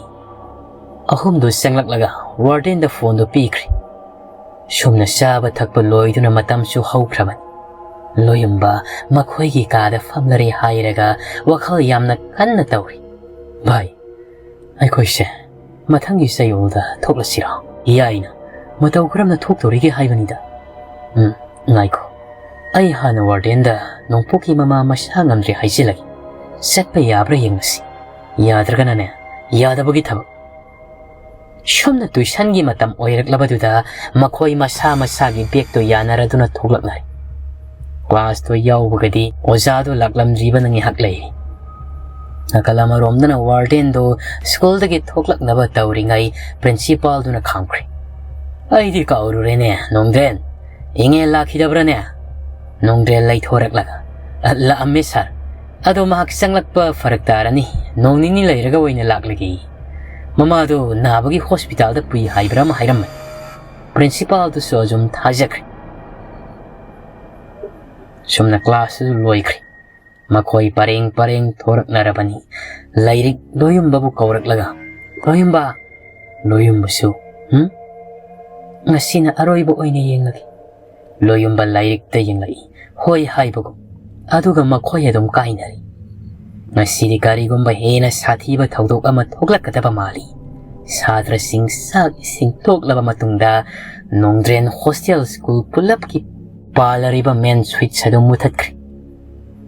ꯑꯍꯨꯝꯗꯨ ꯆꯪꯂꯛꯂꯒ ꯋꯥꯔꯗꯦꯟꯗ ꯐꯣꯟꯗꯨ ꯄꯤꯈ꯭ꯔꯦ꯫ ꯁꯨꯝꯅ ꯆꯥꯕ ꯊꯛꯄ ꯂꯣꯏꯗꯨꯅ ꯃꯇꯝꯁꯨ ꯍꯧꯈ꯭ꯔꯕꯅꯤ꯫ ꯂꯣꯌꯨꯝꯕ ꯃꯈꯣꯏꯒꯤ ꯀꯥꯗ ꯐꯝꯂꯔꯦ ꯍꯥꯏꯔꯒ ꯋꯥꯈꯜ ꯌꯥꯝꯅ ꯀꯟꯅ ꯇꯧꯔꯤ꯫ "ꯚꯥꯏ, ꯑꯩꯈꯣꯏꯁꯦ ꯃꯊꯪꯒꯤ ꯆꯌꯣꯜꯗ ꯊꯣꯛꯂꯁꯤꯔꯣ?" "ꯌꯥꯏꯅ, ꯃꯇꯧ ꯀꯔꯝꯅ ꯊꯣꯛꯇꯧꯔꯤꯒꯦ ꯍꯥꯏꯕꯅꯤꯗ"꯫ "ꯎꯝ, ꯉꯥꯏꯈꯣ, ꯑꯩ ꯍꯥꯟꯅ ꯋꯥꯔꯗꯦꯟꯗ ꯅꯣꯡꯄꯣꯛꯀꯤ ꯃꯃꯥ ꯃꯁꯥ ꯉꯝꯗ꯭ꯔꯦ ꯍꯥꯏꯖꯤꯜꯂꯒꯦ꯫ ꯆꯠꯄ ꯌꯥꯕ꯭ꯔꯥ ꯌꯦꯡꯉꯁꯤ꯫ ꯌꯥꯗ꯭ꯔꯒꯅꯅꯦ, ꯌꯥꯗꯕꯒꯤ ꯊꯕꯛ"꯫ ꯁꯣꯝꯅ ꯇꯨꯏꯁꯟꯒꯤ ꯃꯇꯝ ꯑꯣꯏꯔꯛꯂꯕꯗꯨꯗ ꯃꯈꯣꯏ ꯃꯁꯥ ꯃꯁꯥꯒꯤ ꯕꯦꯒꯇꯣ ꯌꯥꯅꯔꯗꯨꯅ ꯊꯣꯛꯂꯛꯅꯔꯦ꯫ ꯀ꯭ꯂꯥꯁꯇꯣ ꯌꯥꯎꯕꯒꯗꯤ ꯑꯣꯖꯥꯗꯣ ꯂꯥꯛꯂꯝꯗ꯭ꯔꯤꯕꯅ ꯉꯥꯏꯍꯥꯛ ꯂꯩꯔꯤ꯫ ꯅꯥꯀꯜ ꯑꯃꯔꯣꯝꯗꯅ ꯋꯥꯔꯗꯦꯟꯗꯣ ꯁ꯭ꯀꯨꯜꯗꯒꯤ ꯊꯣꯛꯂꯛꯅꯕ ꯇꯧꯔꯤꯉꯩ ꯄ꯭ꯔꯤꯟꯁꯤꯄꯥꯜꯗꯨꯅ ꯈꯥꯝꯈ꯭ꯔꯦ꯫ "ꯑꯩꯗꯤ ꯀꯥꯎꯔꯨꯔꯦꯅꯦ, ꯅꯣꯡꯗ꯭ꯔꯦꯟ꯫ ꯏꯉꯦꯜ ꯂꯥꯛꯈꯤꯗꯕ꯭ꯔꯥꯅꯦ?" ꯅꯣꯡꯗ꯭ꯔꯦꯟ ꯂꯩꯊꯣꯔꯛꯂꯒ, "ꯑ, ꯂꯥꯛꯑꯝꯃꯦ ꯁꯥꯔ꯫ ꯑꯗꯣ ꯃꯍꯥꯛ ꯆꯪꯂꯛꯄ ꯐꯔꯛ ꯇꯥꯔꯅꯤ꯫ ꯅꯣꯡ ꯅꯤꯅꯤ ꯂꯩꯔꯒ ꯑꯣꯏꯅ ꯂꯥꯛꯂꯒꯦ꯫ ꯃꯃꯥꯗꯣ ꯅꯥꯕꯒꯤ ꯍꯣꯁꯄꯤꯇꯥꯜꯗ ꯄꯨꯏ ꯍꯥꯏꯕ꯭ꯔꯥ ꯑꯃ ꯍꯥꯏꯔꯝꯃꯦ"꯫ ꯄ꯭ꯔꯤꯟꯁꯤꯄꯥꯜꯗꯨꯁꯨ ꯑꯗꯨꯝ ꯊꯥꯖꯈ꯭ꯔꯦ꯫ ꯁꯨꯝꯅ ꯀ꯭ꯂꯥꯁꯁꯨ ꯂꯣꯏꯈ꯭ꯔꯦ꯫ ꯃꯈꯣꯏ ꯄꯔꯦꯡ ꯄꯔꯦꯡ ꯊꯣꯔꯛꯅꯔꯕꯅꯤ꯫ ꯂꯥꯏꯔꯤꯛ ꯂꯣꯌꯨꯝꯕꯕꯨ ꯀꯧꯔꯛꯂꯒ, "ꯂꯣꯌꯨꯝꯕ!" ꯂꯣꯌꯨꯝꯕꯁꯨ, "ꯍꯨꯝ? ꯉꯁꯤꯅ ꯑꯔꯣꯏꯕ ꯑꯣꯏꯅ ꯌꯦꯡꯂꯒꯦ"꯫ ꯂꯣꯌꯨꯝꯕ ꯂꯥꯏꯔꯤꯛꯇ ꯌꯦꯡꯂꯛꯏ, ꯍꯣꯏ ꯍꯥꯏꯕꯒꯨꯝ꯫ ꯑꯗꯨꯒ ꯃꯈꯣꯏ ꯑꯗꯨꯝ ꯀꯥꯏꯅꯔꯦ꯫ ꯉꯁꯤꯗꯤ ꯀꯔꯤꯒꯨꯝꯕ ꯍꯦꯟꯅ ꯁꯥꯊꯤꯕ ꯊꯧꯗꯣꯛ ꯑꯃ ꯊꯣꯛꯂꯛꯀꯗꯕ ꯃꯥꯜꯂꯤ꯫ ꯁꯥꯇ꯭ꯔꯁꯤꯡ ꯆꯥꯛ ꯏꯁꯤꯡ ꯇꯣꯛꯂꯕ ꯃꯇꯨꯡꯗ ꯅꯣꯡꯗ꯭ꯔꯦꯟ ꯍꯣꯁꯇꯦꯜ ꯁ꯭ꯀꯨꯜ ꯄꯨꯂꯞꯀꯤ ꯄꯥꯜꯂꯔꯤꯕ ꯃꯦꯟ ꯁ꯭ꯋꯤꯠꯆ ꯑꯗꯨ ꯃꯨꯊꯠꯈ꯭ꯔꯦ꯫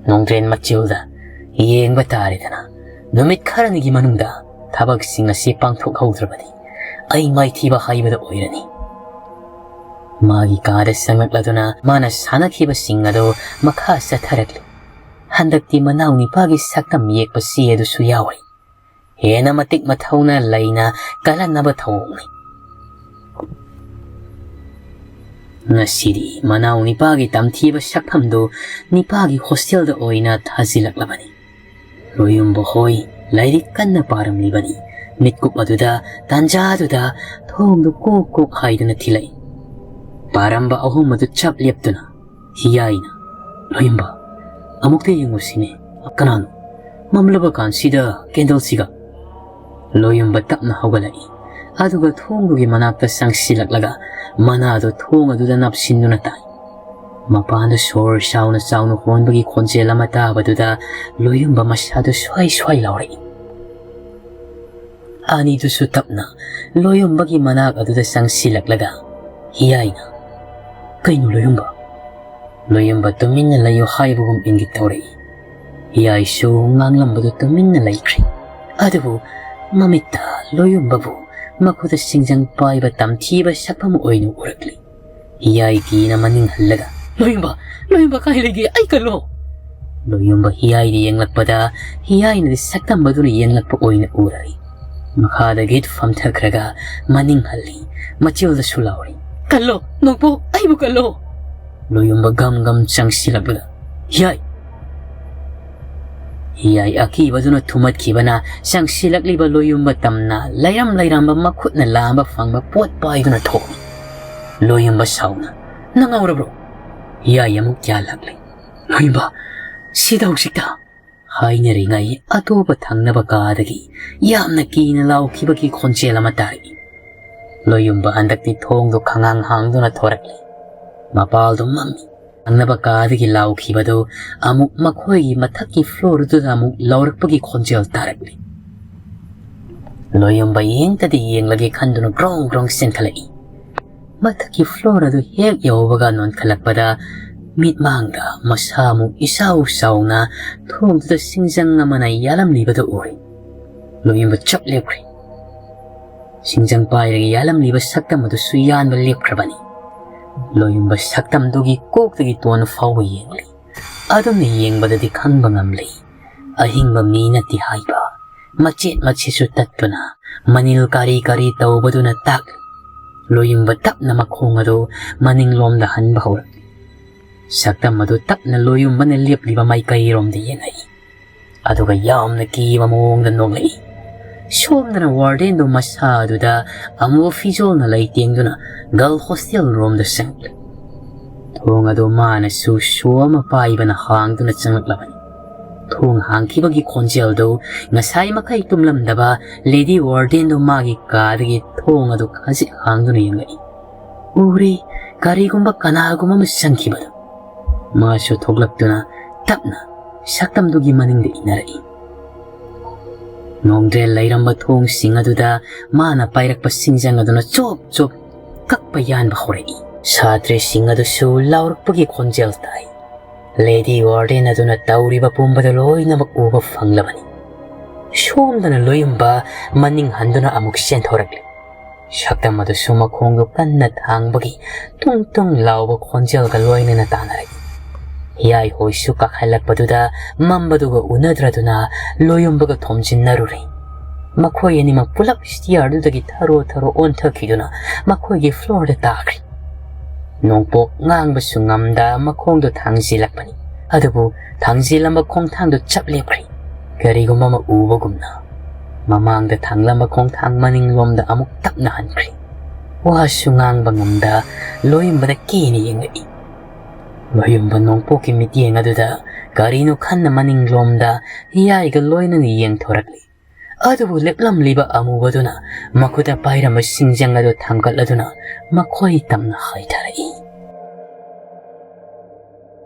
ꯅꯣꯡꯗ꯭ꯔꯦꯟ ꯃꯆꯤꯜꯗ ꯌꯦꯡꯕ ꯇꯥꯔꯦꯗꯅ, ꯅꯨꯃꯤꯠ ꯈꯔꯅꯤꯒꯤ ꯃꯅꯨꯡꯗ ꯊꯕꯛꯁꯤꯡ ꯑꯁꯤ ꯄꯥꯡꯊꯣꯛꯍꯧꯗ꯭ꯔꯕꯗꯤ ꯑꯩ ꯃꯥꯏꯊꯤꯕ ꯍꯥꯏꯕꯗꯨ ꯑꯣꯏꯔꯅꯤ꯫ ꯃꯥꯒꯤ ꯀꯥꯗ ꯆꯪꯂꯛꯂꯗꯨꯅ ꯃꯥꯅ ꯁꯥꯟꯅꯈꯤꯕꯁꯤꯡ ꯑꯗꯨ ꯃꯈꯥ ꯆꯠꯊꯔꯛꯂꯤ꯫ ꯍꯟꯗꯛꯇꯤ ꯃꯅꯥꯎ ꯅꯤꯄꯥꯒꯤ ꯁꯛꯇꯝ ꯌꯦꯛꯄ ꯆꯦ ꯑꯗꯨꯁꯨ ꯌꯥꯎꯔꯤ꯫ ꯍꯦꯟꯅ ꯃꯇꯤꯛ ꯃꯊꯧꯅꯥ ꯂꯩꯅ ꯀꯜꯍꯟꯅꯕ ꯊꯧꯑꯣꯡꯅꯤ꯫ ꯉꯁꯤꯗꯤ ꯃꯅꯥꯎ ꯅꯤꯄꯥꯒꯤ ꯇꯝꯊꯤꯕ ꯁꯛꯐꯝꯗꯨ ꯅꯤꯄꯥꯒꯤ ꯍꯣꯁꯇꯦꯜꯗ ꯑꯣꯏꯅ ꯊꯥꯖꯤꯜꯂꯛꯂꯕꯅꯤ꯫ ꯂꯣꯌꯨꯝꯕ ꯍꯣꯏ ꯂꯥꯏꯔꯤꯛ ꯀꯟꯅ ꯄꯥꯔꯝꯂꯤꯕꯅꯤ꯫ ꯃꯤꯠꯀꯨꯞ ꯑꯗꯨꯗ ꯇꯥꯟꯖꯥꯗꯨꯗ ꯊꯣꯡꯗꯨ ꯀꯣꯛ ꯀꯣꯛ ꯍꯥꯏꯗꯨꯅ ꯊꯤꯜꯂꯛꯏ꯫ ꯄꯥꯔꯝꯕ ꯑꯍꯨꯝ ꯑꯗꯨ ꯆꯞ ꯂꯦꯞꯇꯨꯅ ꯍꯤꯌꯥꯏꯅ, "ꯂꯣꯌꯨꯝꯕ, ꯑꯃꯨꯛꯇ ꯌꯦꯡꯉꯨꯁꯤꯅꯦ꯫ ꯀꯅꯥꯅꯣ? ꯃꯝꯂꯕ ꯀꯥꯟꯁꯤꯗ ꯀꯦꯟꯗꯜꯁꯤꯒ?" ꯂꯣꯌꯨꯝꯕ ꯇꯞꯅ ꯍꯧꯒꯠꯂꯛꯏ꯫ ꯑꯗꯨꯒ ꯊꯣꯡꯗꯨꯒꯤ ꯃꯅꯥꯛꯇ ꯆꯪꯁꯤꯜꯂꯛꯂꯒ ꯃꯅꯥꯗꯨ ꯊꯣꯡ ꯑꯗꯨꯗ ꯅꯞꯁꯤꯟꯗꯨꯅ ꯇꯥꯏ꯫ ꯃꯄꯥꯟꯗ ꯁꯣꯔ ꯆꯥꯎꯅ ꯆꯥꯎꯅ ꯍꯣꯟꯕꯒꯤ ꯈꯣꯟꯖꯦꯜ ꯑꯃ ꯇꯥꯕꯗꯨꯗ ꯂꯣꯌꯨꯝꯕ ꯃꯁꯥꯗꯨ ꯁ꯭ꯋꯥꯏ ꯁ꯭ꯋꯥꯏ ꯂꯥꯎꯔꯛꯏ꯫ ꯑꯅꯤꯗꯨꯁꯨ ꯇꯞꯅ ꯂꯣꯌꯨꯝꯕꯒꯤ ꯃꯅꯥꯛ ꯑꯗꯨꯗ ꯆꯪꯁꯤꯜꯂꯛꯂꯒ ꯍꯤꯌꯥꯏꯅ, "ꯀꯩꯅꯣ ꯂꯣꯌꯨꯝꯕ?" ꯂꯣꯌꯨꯝꯕ ꯇꯨꯃꯤꯟꯅ ꯂꯩꯌꯨ ꯍꯥꯏꯕꯒꯨꯝ ꯏꯪꯒꯤꯠ ꯇꯧꯔꯛꯏ꯫ ꯍꯤꯌꯥꯏꯁꯨ ꯉꯥꯡꯂꯝꯕꯗꯨ ꯇꯨꯃꯤꯟꯅ ꯂꯩꯈ꯭ꯔꯦ꯫ ꯑꯗꯨꯕꯨ ꯃꯃꯤꯠꯇ ꯂꯣꯌꯨꯝꯕꯕꯨ ꯃꯈꯨꯠꯇ ꯁꯤꯡꯖꯪ ꯄꯥꯏꯕ ꯇꯝꯊꯤꯕ ꯁꯛꯐꯝ ꯑꯣꯏꯅ ꯎꯔꯛꯂꯤ꯫ ꯍꯤꯌꯥꯏ ꯀꯤꯅ ꯃꯅꯤꯡ ꯍꯜꯂꯒ, "ꯂꯣꯌꯨꯝꯕ, ꯂꯣꯌꯨꯝꯕ ꯀꯥꯏ ꯂꯩꯒꯦ? ꯑꯩ ꯀꯜꯂꯣ!" ꯂꯣꯌꯨꯝꯕ ꯍꯤꯌꯥꯏꯗ ꯌꯦꯡꯂꯛꯄꯗ ꯍꯤꯌꯥꯏꯅꯗꯤ ꯁꯛꯇꯝꯕꯗꯨꯅ ꯌꯦꯡꯂꯛꯄ ꯑꯣꯏꯅ ꯎꯔꯛꯏ꯫ ꯃꯈꯥꯗꯒꯤ ꯐꯝꯊꯈ꯭ꯔꯒ ꯃꯅꯤꯡ ꯍꯜꯂꯤ꯫ ꯃꯆꯤꯜꯗꯁꯨ ꯂꯥꯎꯔꯤ, "ꯀꯜꯂꯣ, ꯅꯣꯡꯄꯣꯛ, ꯑꯩꯕꯨ ꯀꯜꯂꯣ!" ꯂꯣꯌꯨꯝꯕ ꯒꯝ ꯒꯝ ꯆꯪꯁꯤꯜꯂꯛꯄꯗ, "ꯍꯤꯌꯥꯏ!" ꯍꯤꯌꯥꯏ ꯑꯀꯤꯕꯗꯨꯅ ꯊꯨꯝꯃꯠꯈꯤꯕꯅ ꯆꯪꯁꯤꯜꯂꯛꯂꯤꯕ ꯂꯣꯌꯨꯝꯕ ꯇꯝꯅ ꯂꯩꯔꯝ ꯂꯩꯔꯝꯕ ꯃꯈꯨꯠꯅ ꯂꯥꯝꯕ ꯐꯪꯕ ꯄꯣꯠ ꯄꯥꯏꯗꯨꯅ ꯊꯣꯛꯏ꯫ ꯂꯣꯌꯨꯝꯕ ꯁꯥꯎꯅ, "ꯅꯪ ꯉꯥꯎꯔꯕ꯭ꯔꯣ?" ꯍꯤꯌꯥꯏ ꯑꯃꯨꯛ ꯌꯥꯜꯂꯛꯂꯤ꯫ "ꯂꯣꯌꯨꯝꯕ, ꯁꯤꯗ ꯍꯧꯖꯤꯛꯇ!" ꯍꯥꯏꯅꯔꯤꯉꯩ ꯑꯇꯣꯞꯄ ꯊꯪꯅꯕ ꯀꯥꯗꯒꯤ ꯌꯥꯝꯅ ꯀꯤꯅ ꯂꯥꯎꯈꯤꯕꯒꯤ ꯈꯣꯟꯖꯦꯜ ꯑꯃ ꯇꯥꯔꯛꯏ꯫ ꯂꯣꯌꯨꯝꯕ ꯍꯟꯗꯛꯇꯤ ꯊꯣꯡꯗꯨ ꯈꯪꯍꯥꯡ ꯍꯥꯡꯗꯨꯅ ꯊꯣꯔꯛꯂꯤ꯫ ꯃꯄꯥꯜꯗꯨ ꯃꯝꯃꯤ꯫ ꯊꯪꯅꯕ ꯀꯥꯗꯒꯤ ꯂꯥꯎꯈꯤꯕꯗꯨ ꯑꯃꯨꯛ ꯃꯈꯣꯏꯒꯤ ꯃꯊꯛꯀꯤ ꯐ꯭ꯂꯣꯔꯗꯨꯗ ꯑꯃꯨꯛ ꯂꯥꯎꯔꯛꯄꯒꯤ ꯈꯣꯟꯖꯦꯜ ꯇꯥꯔꯛꯂꯤ꯫ ꯂꯣꯌꯨꯝꯕ ꯌꯦꯡꯇꯗꯤ ꯌꯦꯡꯂꯒꯦ ꯈꯟꯗꯨꯅ ꯒ꯭ꯔꯣꯡ ꯒ꯭ꯔꯣꯡ ꯆꯦꯟꯈꯠꯂꯛꯏ꯫ ꯃꯊꯛꯀꯤ ꯐ꯭ꯂꯣꯔ ꯑꯗꯨ ꯍꯦꯛ ꯌꯧꯕꯒ ꯅꯣꯟꯈꯠꯂꯛꯄꯗ ꯃꯤꯠꯃꯥꯡꯗ ꯃꯁꯥ ꯑꯃꯨꯛ ꯏꯆꯥꯎ ꯆꯥꯎꯅ ꯊꯣꯡꯗꯨꯗ ꯁꯤꯡꯖꯪ ꯑꯃꯅ ꯌꯥꯜꯂꯝꯂꯤꯕꯗꯨ ꯎꯔꯦ꯫ ꯂꯣꯌꯨꯝꯕ ꯆꯞ ꯂꯦꯞꯈ꯭ꯔꯦ꯫ ꯁꯤꯡꯖꯪ ꯄꯥꯏꯔꯒ ꯌꯥꯜꯂꯝꯂꯤꯕ ꯁꯛꯇꯝ ꯑꯗꯨꯁꯨ ꯌꯥꯟꯕ ꯂꯦꯞꯈ꯭ꯔꯕꯅꯤ꯫ ꯂꯣꯌꯨꯝꯕ ꯁꯛꯇꯝꯗꯨꯒꯤ ꯀꯣꯛꯇꯒꯤ ꯇꯣꯟ ꯐꯥꯎꯕ ꯌꯦꯡꯂꯤ꯫ ꯑꯗꯨꯝꯅ ꯌꯦꯡꯕꯗꯗꯤ ꯈꯪꯕ ꯉꯝꯂꯤ꯫ ꯑꯍꯤꯡꯕ ꯃꯤ ꯅꯠꯇꯦ ꯍꯥꯏꯕ꯫ ꯃꯆꯦꯠ ꯃꯆꯦꯠꯁꯨ ꯇꯠꯇꯨꯅ ꯃꯅꯤꯜ ꯀꯥꯔꯤ ꯀꯥꯔꯤ ꯇꯧꯕꯗꯨꯅ ꯇꯥꯛꯂꯤ꯫ ꯂꯣꯌꯨꯝꯕ ꯇꯞꯅ ꯃꯈꯣꯡ ꯑꯗꯨ ꯃꯅꯤꯡꯂꯣꯝꯗ ꯍꯟꯕ ꯍꯧꯔꯛꯂꯤ꯫ ꯁꯛꯇꯝ ꯑꯗꯨ ꯇꯞꯅ ꯂꯣꯌꯨꯝꯕꯅ ꯂꯦꯞꯂꯤꯕ ꯃꯥꯏꯀꯩꯔꯣꯝꯗ ꯌꯦꯡꯂꯛꯏ꯫ ꯑꯗꯨꯒ ꯌꯥꯝꯅ ꯀꯤꯕ ꯃꯑꯣꯡꯗ ꯅꯣꯛꯂꯛꯏ꯫ ꯁꯣꯝꯗꯅ ꯋꯥꯔꯗꯦꯟꯗꯨ ꯃꯁꯥꯗꯨꯗ ꯑꯃꯨꯕ ꯐꯤꯖꯣꯜꯅ ꯂꯩꯇꯦꯡꯗꯨꯅ ꯒꯔꯜ ꯍꯣꯁꯇꯦꯜ ꯔꯣꯝꯗ ꯆꯪꯂꯛꯂꯦ꯫ ꯊꯣꯡ ꯑꯗꯨ ꯃꯥꯅꯁꯨ ꯁꯣ ꯑꯃ ꯄꯥꯏꯕꯅ ꯍꯥꯡꯗꯨꯅ ꯆꯪꯂꯛꯂꯕꯅꯤ꯫ ꯊꯣꯡ ꯍꯥꯡꯈꯤꯕꯒꯤ ꯈꯣꯟꯖꯦꯜꯗꯨ ꯉꯁꯥꯏ ꯃꯈꯩ ꯇꯨꯝꯂꯝꯗꯕ ꯂꯦꯗꯤ ꯋꯥꯔꯗꯦꯟꯗꯨ ꯃꯥꯒꯤ ꯀꯥꯗꯒꯤ ꯊꯣꯡ ꯑꯗꯨ ꯈꯖꯤꯛ ꯍꯥꯡꯗꯨꯅ ꯌꯦꯡꯂꯛꯏ꯫ ꯎꯔꯦ, ꯀꯔꯤꯒꯨꯝꯕ ꯀꯅꯥꯒꯨꯝꯕ ꯑꯃ ꯆꯪꯈꯤꯕꯗꯨ꯫ ꯃꯥꯁꯨ ꯊꯣꯛꯂꯛꯇꯨꯅ ꯇꯞꯅ ꯁꯛꯇꯝꯗꯨꯒꯤ ꯃꯅꯤꯡꯗ ꯏꯟꯅꯔꯛꯏ꯫ ꯅꯣꯡꯗ꯭ꯔꯦꯜ ꯂꯩꯔꯝꯕ ꯊꯣꯡꯁꯤꯡ ꯑꯗꯨꯗ ꯃꯥꯅ ꯄꯥꯏꯔꯛꯄ ꯁꯤꯡꯖꯪ ꯑꯗꯨꯅ ꯆꯣꯞ ꯆꯣꯞ ꯀꯛꯄ ꯌꯥꯟꯕ ꯍꯧꯔꯛꯏ꯫ ꯁꯥꯇ꯭ꯔꯤꯁꯤꯡ ꯑꯗꯨꯁꯨ ꯂꯥꯎꯔꯛꯄꯒꯤ ꯈꯣꯟꯖꯦꯜ ꯇꯥꯏ꯫ ꯂꯦꯗꯤ ꯋꯥꯔꯗꯦꯟ ꯑꯗꯨꯅ ꯇꯧꯔꯤꯕ ꯄꯨꯝꯕꯗꯨ ꯂꯣꯏꯅꯃꯛ ꯎꯕ ꯐꯪꯂꯕꯅꯤ꯫ ꯁꯣꯝꯗꯅ ꯂꯣꯌꯨꯝꯕ ꯃꯅꯤꯡ ꯍꯟꯗꯨꯅ ꯑꯃꯨꯛ ꯆꯦꯟꯊꯣꯔꯛꯂꯤ꯫ ꯁꯛꯇꯝ ꯑꯗꯨꯁꯨ ꯃꯈꯣꯡꯗꯨ ꯀꯟꯅ ꯊꯥꯡꯕꯒꯤ ꯇꯨꯡ ꯇꯨꯡ ꯂꯥꯎꯕ ꯈꯣꯟꯖꯦꯜꯒ ꯂꯣꯏꯅꯅ ꯇꯥꯟꯅꯔꯛꯏ꯫ ꯍꯤꯌꯥꯏ ꯍꯣꯏꯁꯨ ꯀꯥꯈꯠꯂꯛꯄꯗꯨꯗ ꯃꯝꯕꯗꯨꯒ ꯎꯅꯗ꯭ꯔꯗꯨꯅ ꯂꯣꯌꯨꯝꯕꯒ ꯊꯣꯝꯖꯤꯟꯅꯔꯨꯔꯦ꯫ ꯃꯈꯣꯏ ꯑꯅꯤꯃꯛ ꯄꯨꯂꯞ ꯁ꯭ꯇꯤꯌꯔꯗꯨꯗꯒꯤ ꯊꯔꯣ ꯊꯔꯣ ꯑꯣꯟꯊꯈꯤꯗꯨꯅ ꯃꯈꯣꯏꯒꯤ ꯐ꯭ꯂꯣꯔꯗ ꯇꯥꯈ꯭ꯔꯦ꯫ ꯅꯣꯡꯄꯣꯛ ꯉꯥꯡꯕꯁꯨ ꯉꯝꯗ ꯃꯈꯣꯡꯗꯣ ꯊꯥꯡꯖꯤꯜꯂꯛꯄꯅꯤ꯫ ꯑꯗꯨꯕꯨ ꯊꯥꯡꯖꯤꯜꯂꯝꯕ ꯈꯣꯡꯊꯥꯡꯗꯨ ꯆꯞ ꯂꯦꯞꯈ꯭ꯔꯦ꯫ ꯀꯔꯤꯒꯨꯝꯕ ꯑꯃ ꯎꯕꯒꯨꯝꯅ ꯃꯃꯥꯡꯗ ꯊꯥꯡꯂꯝꯕ ꯈꯣꯡꯊꯥꯡ ꯃꯅꯤꯡꯂꯣꯝꯗ ꯑꯃꯨꯛ ꯇꯞꯅ ꯍꯟꯈ꯭ꯔꯦ꯫ ꯋꯥꯁꯨ ꯉꯥꯡꯕ ꯉꯝꯗ ꯂꯣꯌꯨꯝꯕꯗ ꯀꯦꯅ ꯌꯦꯡꯂꯛꯏ꯫ ꯂꯣꯌꯨꯝꯕ ꯅꯣꯡꯄꯣꯛꯀꯤ ꯃꯤꯠꯌꯦꯡ ꯑꯗꯨꯗ ꯀꯔꯤꯅꯣ ꯈꯟꯅ ꯃꯅꯤꯡꯂꯣꯝꯗ ꯍꯤꯌꯥꯏꯒ ꯂꯣꯏꯅꯅ ꯌꯦꯡꯊꯣꯔꯛꯂꯤ꯫ ꯑꯗꯨꯕꯨ ꯂꯦꯞꯂꯝꯂꯤꯕ ꯑꯃꯨꯕꯗꯨꯅ ꯃꯈꯨꯠꯇ ꯄꯥꯏꯔꯝꯕ ꯁꯤꯡꯖꯪ ꯑꯗꯨ ꯊꯥꯡꯒꯠꯂꯗꯨꯅ ꯃꯈꯣꯏ ꯇꯝꯅ ꯍꯥꯏꯊꯔꯛꯏ꯫